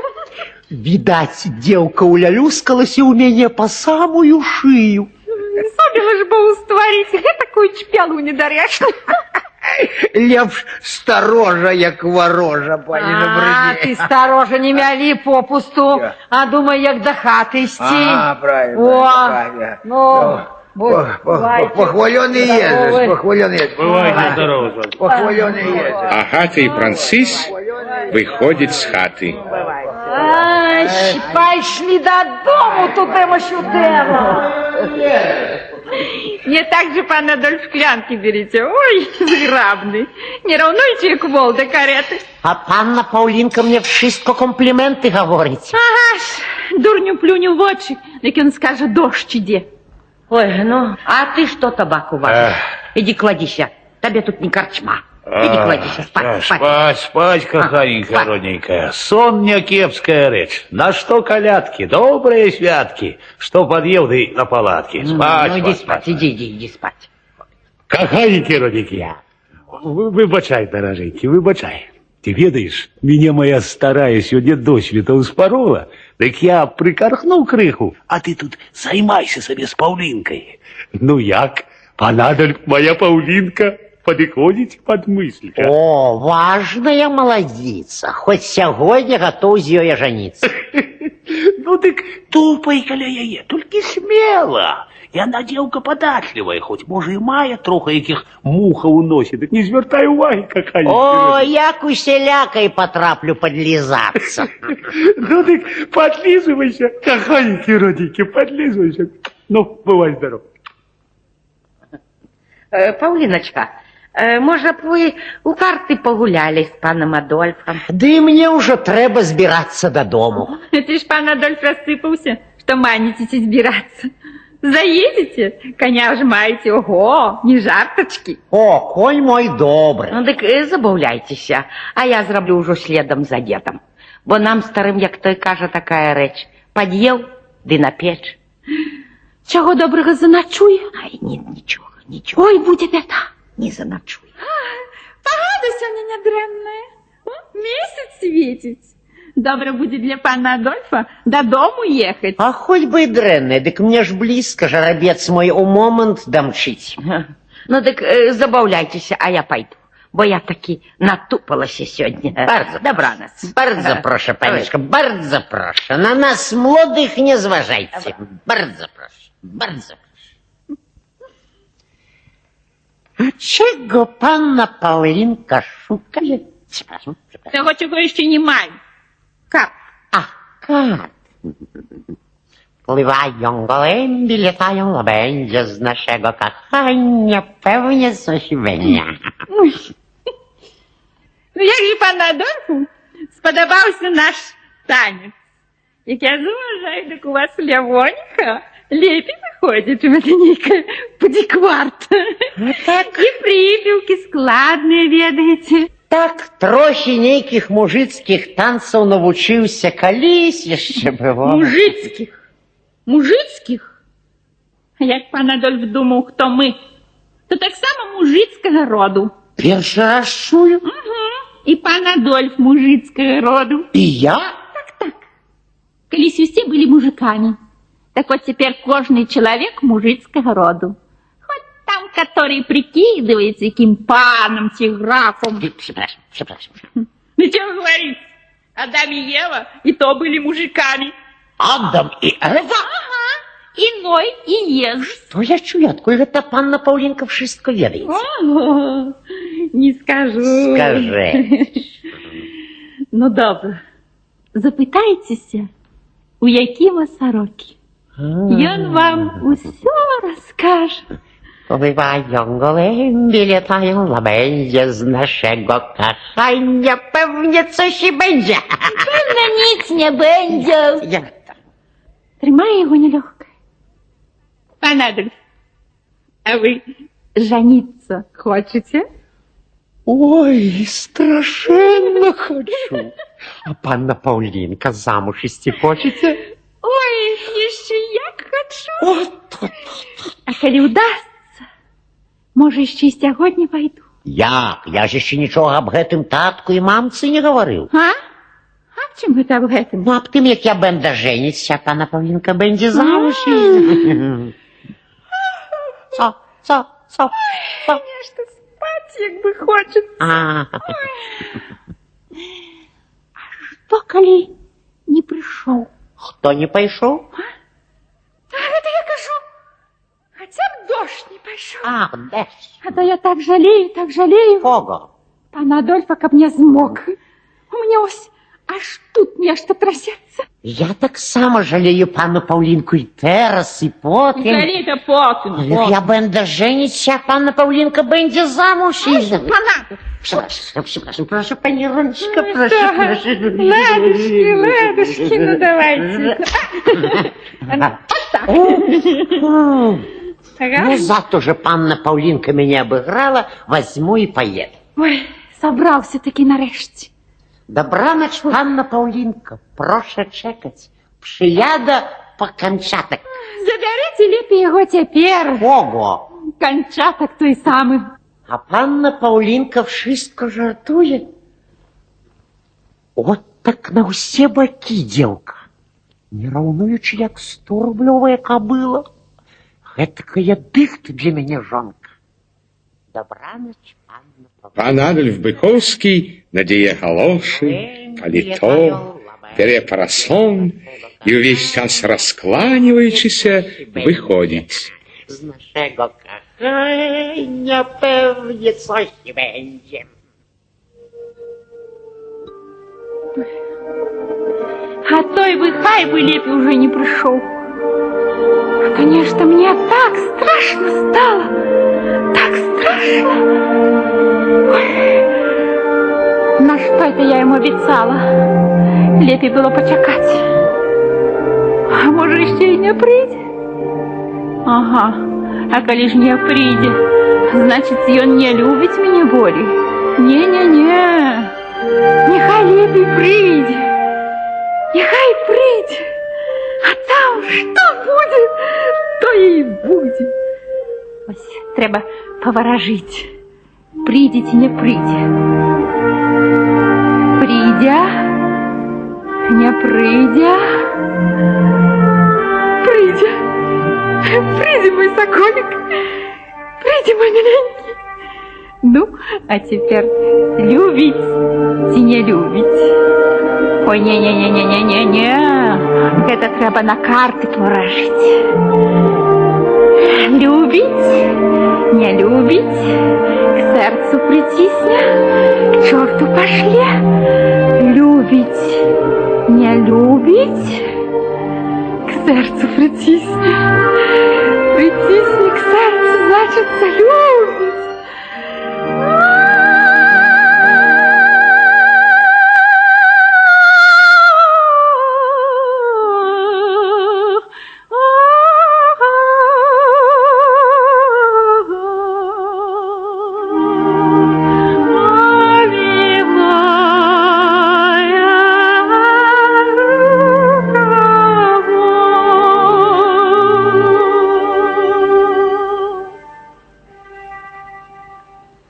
S14: Відаць, дзеўка улялюскалася ў мяне па самую шыю.
S3: Сумела ж бо стварыць гэтакую чпялу недарэчную.
S8: Лепш старожа, як варожа, пані
S9: А,
S8: Добродій.
S9: ты, старожа, не мялі попусту, а думай, як да хаты ісці.
S8: Ага, правильно,
S9: О,
S8: правильно.
S9: ну, бувайте
S8: Похваленый
S9: здоровы.
S8: Езус, похваленый Езус.
S6: Бывайте здоровы.
S8: Похваленый Езус.
S2: Агата і Францыс выходзяць з хаты.
S9: Ай, пайшлі дадому, тудэма-сюдэма.
S3: Не так же, пан Адольф, шклянки берите. Ой, зграбный. Не раўнуйце, як вол да кареты.
S14: А панна Паўлінка мне wszystko компліменты гаворыць.
S3: Ага ж, дурню плюнь у вочы, як ён скажа, дождж ідзе.
S7: Ой, ну, а ты что табаку варишь? Иди кладися, тебе тут не корчма. Иди кладися, спать, спать.
S6: Спать, спать, каханенькая,
S7: Спать.
S6: родненькая. Сон не кепская рэч. На что колядки, добрыя святкі, что подъел, да на палатки. Спать,
S7: Ну, иди
S6: спать,
S7: спать, иди, иди, иди спать.
S6: Каханенькі, родненькі. Выбачай, даражэнькі, выбачай. Ты ведаеш, мяне моя старая сёння досвіта ўспарола, дык я прыкархнуў крыху, а ты тут займайся сабе з Паўлінкай. Ну як, пан Адольф, моя Паўлінка падыходзіць пад мысль.
S14: О, важная маладзіца. Хоць сягоння гатоў з ёй ажаніцца.
S6: Ну дык тупай каля яе, толькі смела. Яна дзеўка падатлівая, хоць можа і мае троху якіх мухаў у носе, дык не звяртай увагі, какая.
S14: О, як усялякай патраплю падлізацца.
S6: Ну дык подлизывайся, каханенькі, родненькі, подлизывайся. Ну, бывай здоров.
S7: Паўліначка, можа б вы у карты пагулялі з панам Адольфам?
S14: Ды мне ўжо трэба збірацца дадому.
S3: Ты ж, пан Адольф, рассыпался, что маніцеся збірацца. Заедете, коня ж маеце, ого, не жартачки.
S14: О, конь мой добры.
S7: Ну, дык забаўляйцеся, а я зраблю ўжо следам за дзедам. Бо нам, старым, як той кажа, такая рэч. Пад'еў, ды на печ.
S3: Чаго добрага заначуе?
S7: Ай, не, нічога, нічога.
S3: Ой, будзе бяда.
S7: Не заначуе.
S3: Пагода сёння нядрэнная. О, месяц светіць. Добра будзе для пана Адольфа дадому ехаць.
S14: А хоць бы і дрэнная, дык мне ж блізка, жарабец мой у момант дамчыць.
S7: Ну, дык забаўляйцеся, а я пайду. Бо я таки натупалася сёння.
S14: Bardzo
S7: Добранац.
S14: Bardzo proszę, панечка, bardzo proszę. На нас, молодых, не зважайте. Bardzo proszę, bardzo proszę. А чего панна Паўлінка шукае? Przepraszam, przepraszam.
S3: Таго, чаго яшчэ не маю. Кап.
S14: А, карт. Pływają gołębie, latają łabędzie, z naszego kochania pewnie coś będzie.
S3: Ой. Ну, як же пану Адольфу спадабаўся наш танец? Як я заўважаю, дык у вас Лявоніха лепей выходзіць, чым это нейкая падзікварта.
S14: Так.
S3: І прыпеўкі складныя ведаеце.
S14: Так, трохі нейкіх мужыцкіх танцаў навучыўся, калісь яшчэ было.
S3: Мужыцкіх. Мужыцкіх? А як пан Адольф думаў, хто мы, то таксама мужыцкага роду.
S14: Першы раз чую.
S3: Угу. І пан Адольф мужыцкага роду.
S14: І я?
S3: Калісь усе былі мужикамі. Так вот теперь кожны чалавек мужыцкага роду. Хоть там, который прикидывается якім панам ці графом.
S14: Przepraszam, przepraszam.
S3: Ну, чем говорить? Адам и Ева и то были мужиками.
S14: Адам і Ева?
S3: Ага. И Ной, и Езус.
S14: То я чую, адкуль гэта панна Паўлінка wszystko ведаеце?
S3: Ого, не скажу.
S14: Скажи.
S3: Ну, добра. Запытайцеся, у Якіма Сарокі. Ён вам усё раскажа.
S14: Pływają gołębie, latają łabędzie, z naszego kochania pewnie coś i będzie.
S3: Пэўна, ніц не będzie.
S14: Jak to?
S3: Трымае яго нялёгкая. Пан Адольф, а вы жаніцца хочаце?
S14: Ой, страшенно хочу. А панна Паўлінка замуж ісці хочаце?
S3: Ой, яшчэ як хачу.
S14: От,
S3: А калі ўдасца, можа, яшчэ і сягоння пайду.
S14: Як? Я ж яшчэ нічога аб гэтым татку і мамцы не гаварыў.
S3: А? А аб чым гэта аб гэтым?
S14: Ну, аб тым, як я będę żenić, панна Паўлінка będzie замуж. Co, co, co, co?
S3: Нешта спаць Піць, як бы хочацца.
S14: А,
S3: Што, калі не прыйшоў?
S14: Хто не пайшоў?
S3: А гэта я кажу, хаця б дождж не пайшоў.
S14: Ах, дождж.
S3: А то я так жалею, так жалею.
S14: Кого?
S3: Пана Адольфа, каб не змок. У мяне ось аж тут нешта трасецца.
S14: Я таксама жалею панну Паўлінку і тэраз, і потым.
S3: Жалей-то потым.
S14: Але я będę żenić się, a panna Paulinka będzie za mąż.
S3: Пана!
S14: Przepraszam, przepraszam, proszę pani rączkę, proszę, proszę.
S3: Ладушки, ладушки, ну давайте. Вот так.
S14: Ну, за то же панна Паўлінка меня обыграла, возьму и поеду.
S3: Ой, сабраўся-такі нарэшце.
S14: Добраноч, панна Паўлінка. Прошу чекать. Przyjadę по канчатак.
S3: Забярыце лепей яго цяпер.
S14: Кого?
S3: Канчатак той самы.
S14: А панна Паўлінка wszystko жартуе. От так на ўсе бакі дзеўка. Не раўнуючы, як 100-рублёвая кабыла. Гэтакая дыхт для мяне жонка. Добраноч, панна Паўлінка.
S2: Пан Адольф Быкоўскі надзее галошы, паліто, бярэ парасон і ўвесь час раскланіваючыся выходзіць.
S14: Z naszego kochania pewnie coś będzie.
S3: А той бы хай бы лепей уже не прыйшоў. А то нешта мне так страшно стало, так страшно. Ой, на што это я ему абяцала? Лепей было пачакаць. А можа, яшчэ і не прыйдзе? Ага, а калі ж не прыйдзе, значыць, ён не любіць мяне болей. Не-не-не, няхай лепей прыйдзе. Няхай прыйдзе. А там што будзе, то і будзе. Ось трэба паваражыць. Прыйдзе ці не прыйдзе. Прыйдзе, не прыйдзе. Прыйдзе. Прыйдзе мой соколик. Прыйдзе мой миленький. Ну, а цяпер любіць ці не любіць? Ой, не-не-не-не-не-не-не. Гэта трэба на карты паваражыць. Любіць, не любіць, к сэрцу прыцісне, к чорту пашле. Любіць, не любіць, к сэрцу прыцісне. Прыцісне к сэрцу, значыцца, любіць.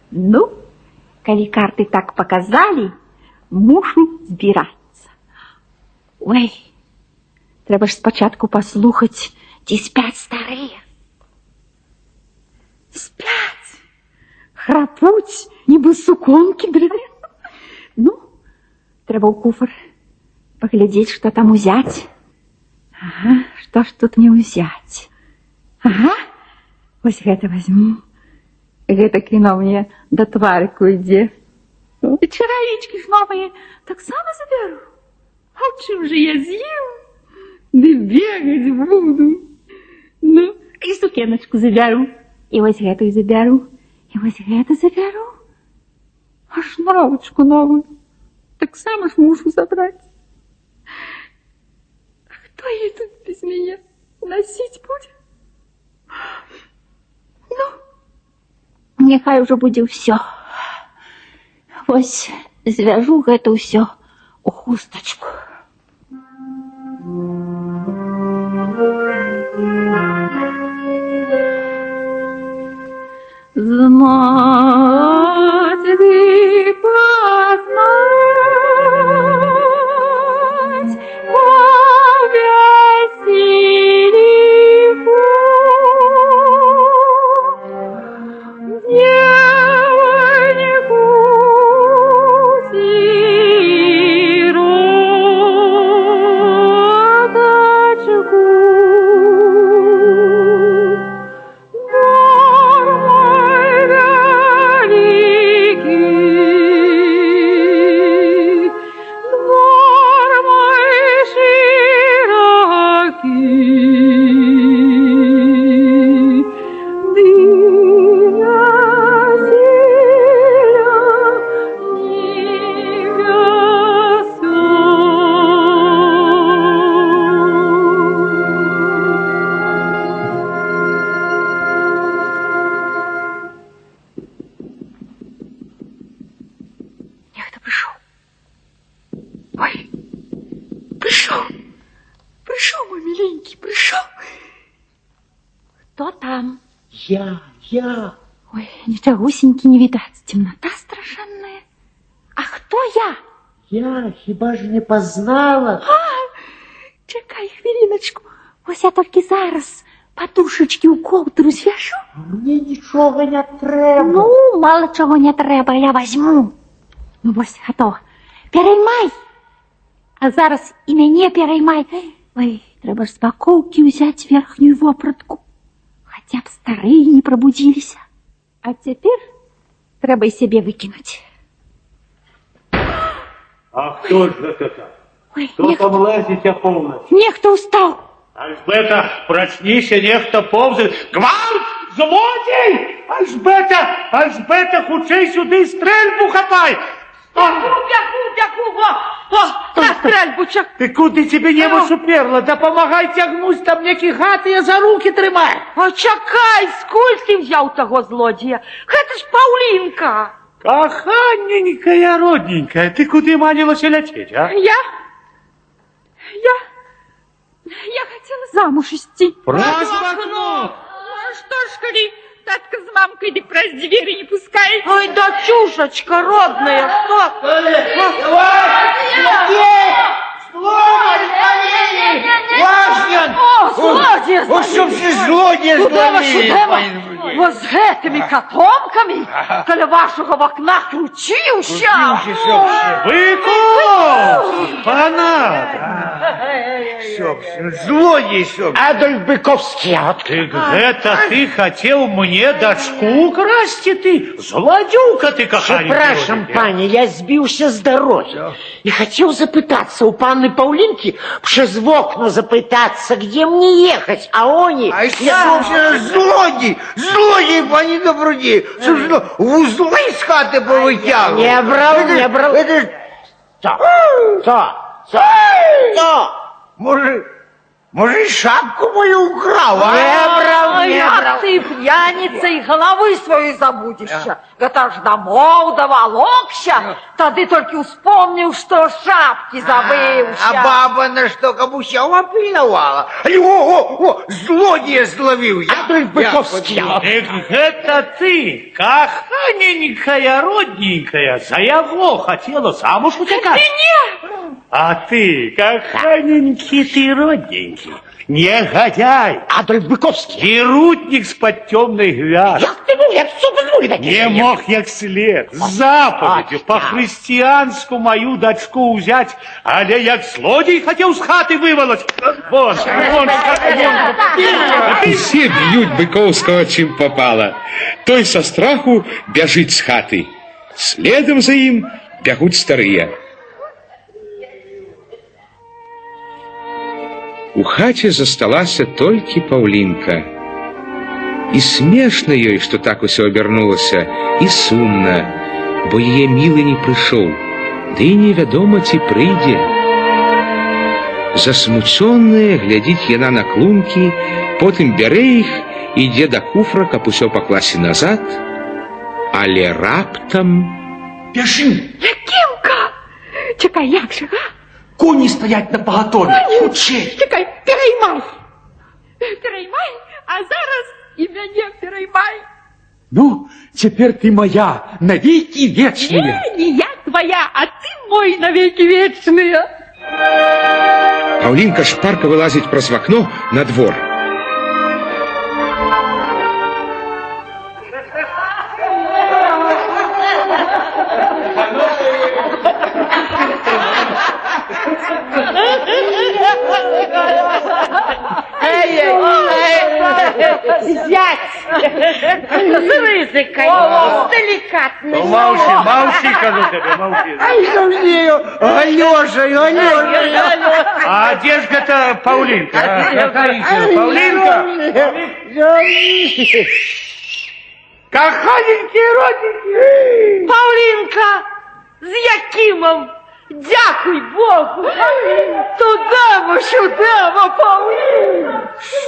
S3: Ну, калі карты так паказалі, мушу збірацца. Ой, трэба ж спачатку паслухаць, ці спяць старыя. Спяць! Храпуць, нібы суконкі дралі. Ну, трэба ў куфар паглядзець, што там узяць. Ага, што ж тут не ўзяць? Ага, вось гэта возьму. Гэта кіно мне да тварыку ідзе. І чаравічкі ж новыя таксама забяру. А чым же я з'ем? Ды бегаць буду. Ну, і сукеначку забяру. І вось гэтую забяру. І вось гэта забяру. А шнуровачку новую таксама ж мушу забраць. А хто її тут без мяне насіць будзе? Ну, няхай ужо будзе ўсё. Вось звяжу гэта ўсё у хустачку. Знаць ды пазнаць по вяселіку. Девочка там?
S14: Я, я.
S3: Ой, нічогусеньки не відаць, темнота страшенная. А хто я?
S14: Я хіба ж не познала?
S3: А, чакай хвіліначку. Ось я толькі зараз падушачкі ў коўдру звяжу.
S14: Мне нічога не трэба.
S3: Ну, мала чаго не трэба, я возьму. Ну, вось, гатова. Пераймай. А зараз і мяне пераймай. Ой, трэба ж з бакоўкі ўзяць верхнюю вопратку. Хаця б старыя не прабудзіліся. А цяпер трэба і сябе выкінуць.
S6: А хто ж гэта там?
S3: Ой,
S6: Хто там лазіць апоўнач?
S3: Нехта ўстаў.
S6: Альжбета, прачніся, нехта поўзае. Гвалт! Злодзей! Альжбета, Альжбета, хутчэй сюды стрэльбу хапай!
S7: Бягу, бягу, бягу, во! О, на стрэльбу чак!
S6: Ты куды цябе немач уперла? Дапамагай цягнуць, там некі гад яе за рукі трымае.
S7: А чакай, скуль ты взяў таго злодзея? Гэта ж Паўлінка!
S6: Каханенькая, родненькая, ты куды манілася ляцець, а?
S3: Я хацела замуж ісці.
S6: Праз
S3: акно! Ну, а што ж, калі татка з мамкай дык праз дзверы не пускаюць?
S7: Ой, дачушачка родная, што?
S9: О, злодзея
S8: О, чтоб все злодея
S9: Кудэма,
S8: зловілі,
S9: шудэма?
S8: пані Добродзею.
S9: Во з гэтымі катомкамі каля вашага вакна круціўся.
S6: Быкоўскі! Панада!
S8: Собственно, злодей, собственно.
S14: Адольф Быковский.
S6: Ты гэта ты хацеў мне дачку украсці, ты? Зладзюка ты, каханенькі.
S14: Przepraszam, panie, ja zbił się z dorogi i chciał zapytаться у панны Паўлінкі, przez okno zapytаться, gdzie мне ехать, а oni...
S8: А собственно, злодей, злодей, пані Добродію. Собственно, вузлы з хати повитягував.
S14: Не брал,
S8: Это ж-
S14: не брал.
S8: Это ж,
S14: Co? Co? Co? Co?
S8: може, може, й шапку мою украв, а?
S14: Не брал,
S9: Ой,
S14: не
S9: а
S14: брал.
S9: ты, п'яніца, і галавы сваёй забудзешся. Гэта аж дамоў давалокся, тады толькі ўспомніў, што шапкі забыўся.
S8: А баба на что, каб усяго пильновала? Али, о, о, о, злодея зловил я.
S14: Адольф Быковский.
S6: Дык гэта ты, каханенькая, родненькая, за яго хацела замуж уцякаць?
S3: Не!
S6: А ты, каханенькі ты родненькі, негодяй,
S14: Адольф Быковский.
S6: Берутнік з-пад цёмнай гвязі.
S14: Jak ty mógł, jak co pozwoli takie?
S6: Не мог як след, з запаведдзю па-хрысціянску маю дачку ўзяць, але як злодзей хацеў з хаты вывалаць. Вон, вон, вон.
S2: Усе б'юць Быкоўскага чым папала. Той са страху бяжыць з хаты. Следам за ім бягуць старыя. У хаце засталася толькі Паўлінка. І смешна ёй, што так усё абярнулася, і сумна, бо яе мілы не прыйшоў, ды і невядома, ці прыйдзе. Засмучоная глядзіць яна на клункі, потым бярэ іх, ідзе да куфра, каб усё пакласці назад, але раптам
S5: Бяжым!
S3: Якімка! Чакай, як жа, а?
S5: Коні стаяць на пагатове. Хутчэй!
S3: Чакай, пераймай. Пераймай, а зараз і мяне пераймай.
S5: Ну, цяпер ты моя, навекі вечныя.
S3: Не, не я твоя, а ты мой навекі вечныя.
S2: Паўлінка шпарка вылазіць праз вакно на двор.
S7: Зять! З рызыкай, з далікатнасцю.
S6: Маўчы, маўчы, кажу табе, маўчы.
S8: Ай, завжди, Алеша, Алеша.
S6: А дзе ж гэта Паўлінка? а? Каханенькая, Паўлінка! Каханенькі, родненькі!
S7: Паўлінка, з Якімам! Дзякуй Богу! Тудэма, сюдэма, Паўлінка!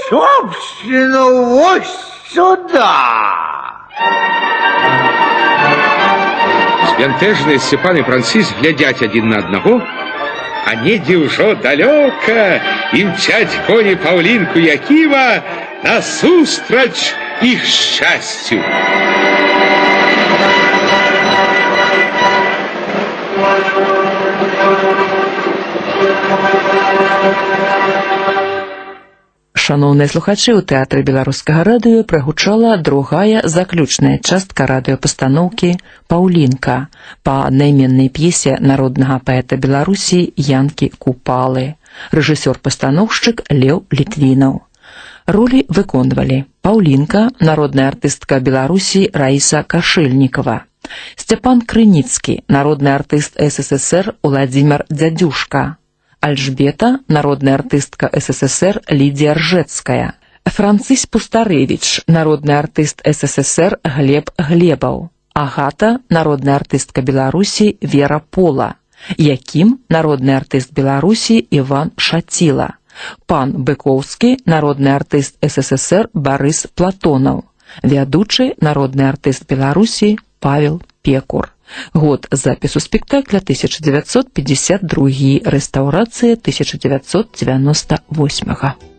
S8: Собственно, вот сюда.
S2: Збянтэжаныя Сцяпан і Францыс глядзяць адзін на аднаго, а недзе ўжо далёка імчаць коні Паўлінку Якіма. насустрач іх шчасцю.
S1: Шаноўныя слухачы, у тэатры беларускага радыё прагучала другая заключная частка радыёпастаноўкі «Паўлінка» па аднайменнай п'есе народнага паэта Беларусі Янкі Купалы. Рэжысёр-пастаноўшчык Леў Літвінаў. Ролі выконвалі Паўлінка, народная артыстка Беларусі Раіса Кашэльнікава, Сцяпан Крыніцкі, народны артыст СССР Уладзімир Дзядзюшка, Альжбета, народная артыстка СССР Лідзія Ржэцкая, Францысь Пустарэвіч, народны артыст СССР Глеб Глебаў, Агата, народная артыстка Беларусі Вера Пола, Якім, народны артыст Беларусі Іван Шаціла, пан Быкоўскі, народны артыст СССР Барыс Платонаў, вядучы народны артыст Беларусі Павел Пекур. Год запісу спектакля 1952, рэстаўрацыя 1998.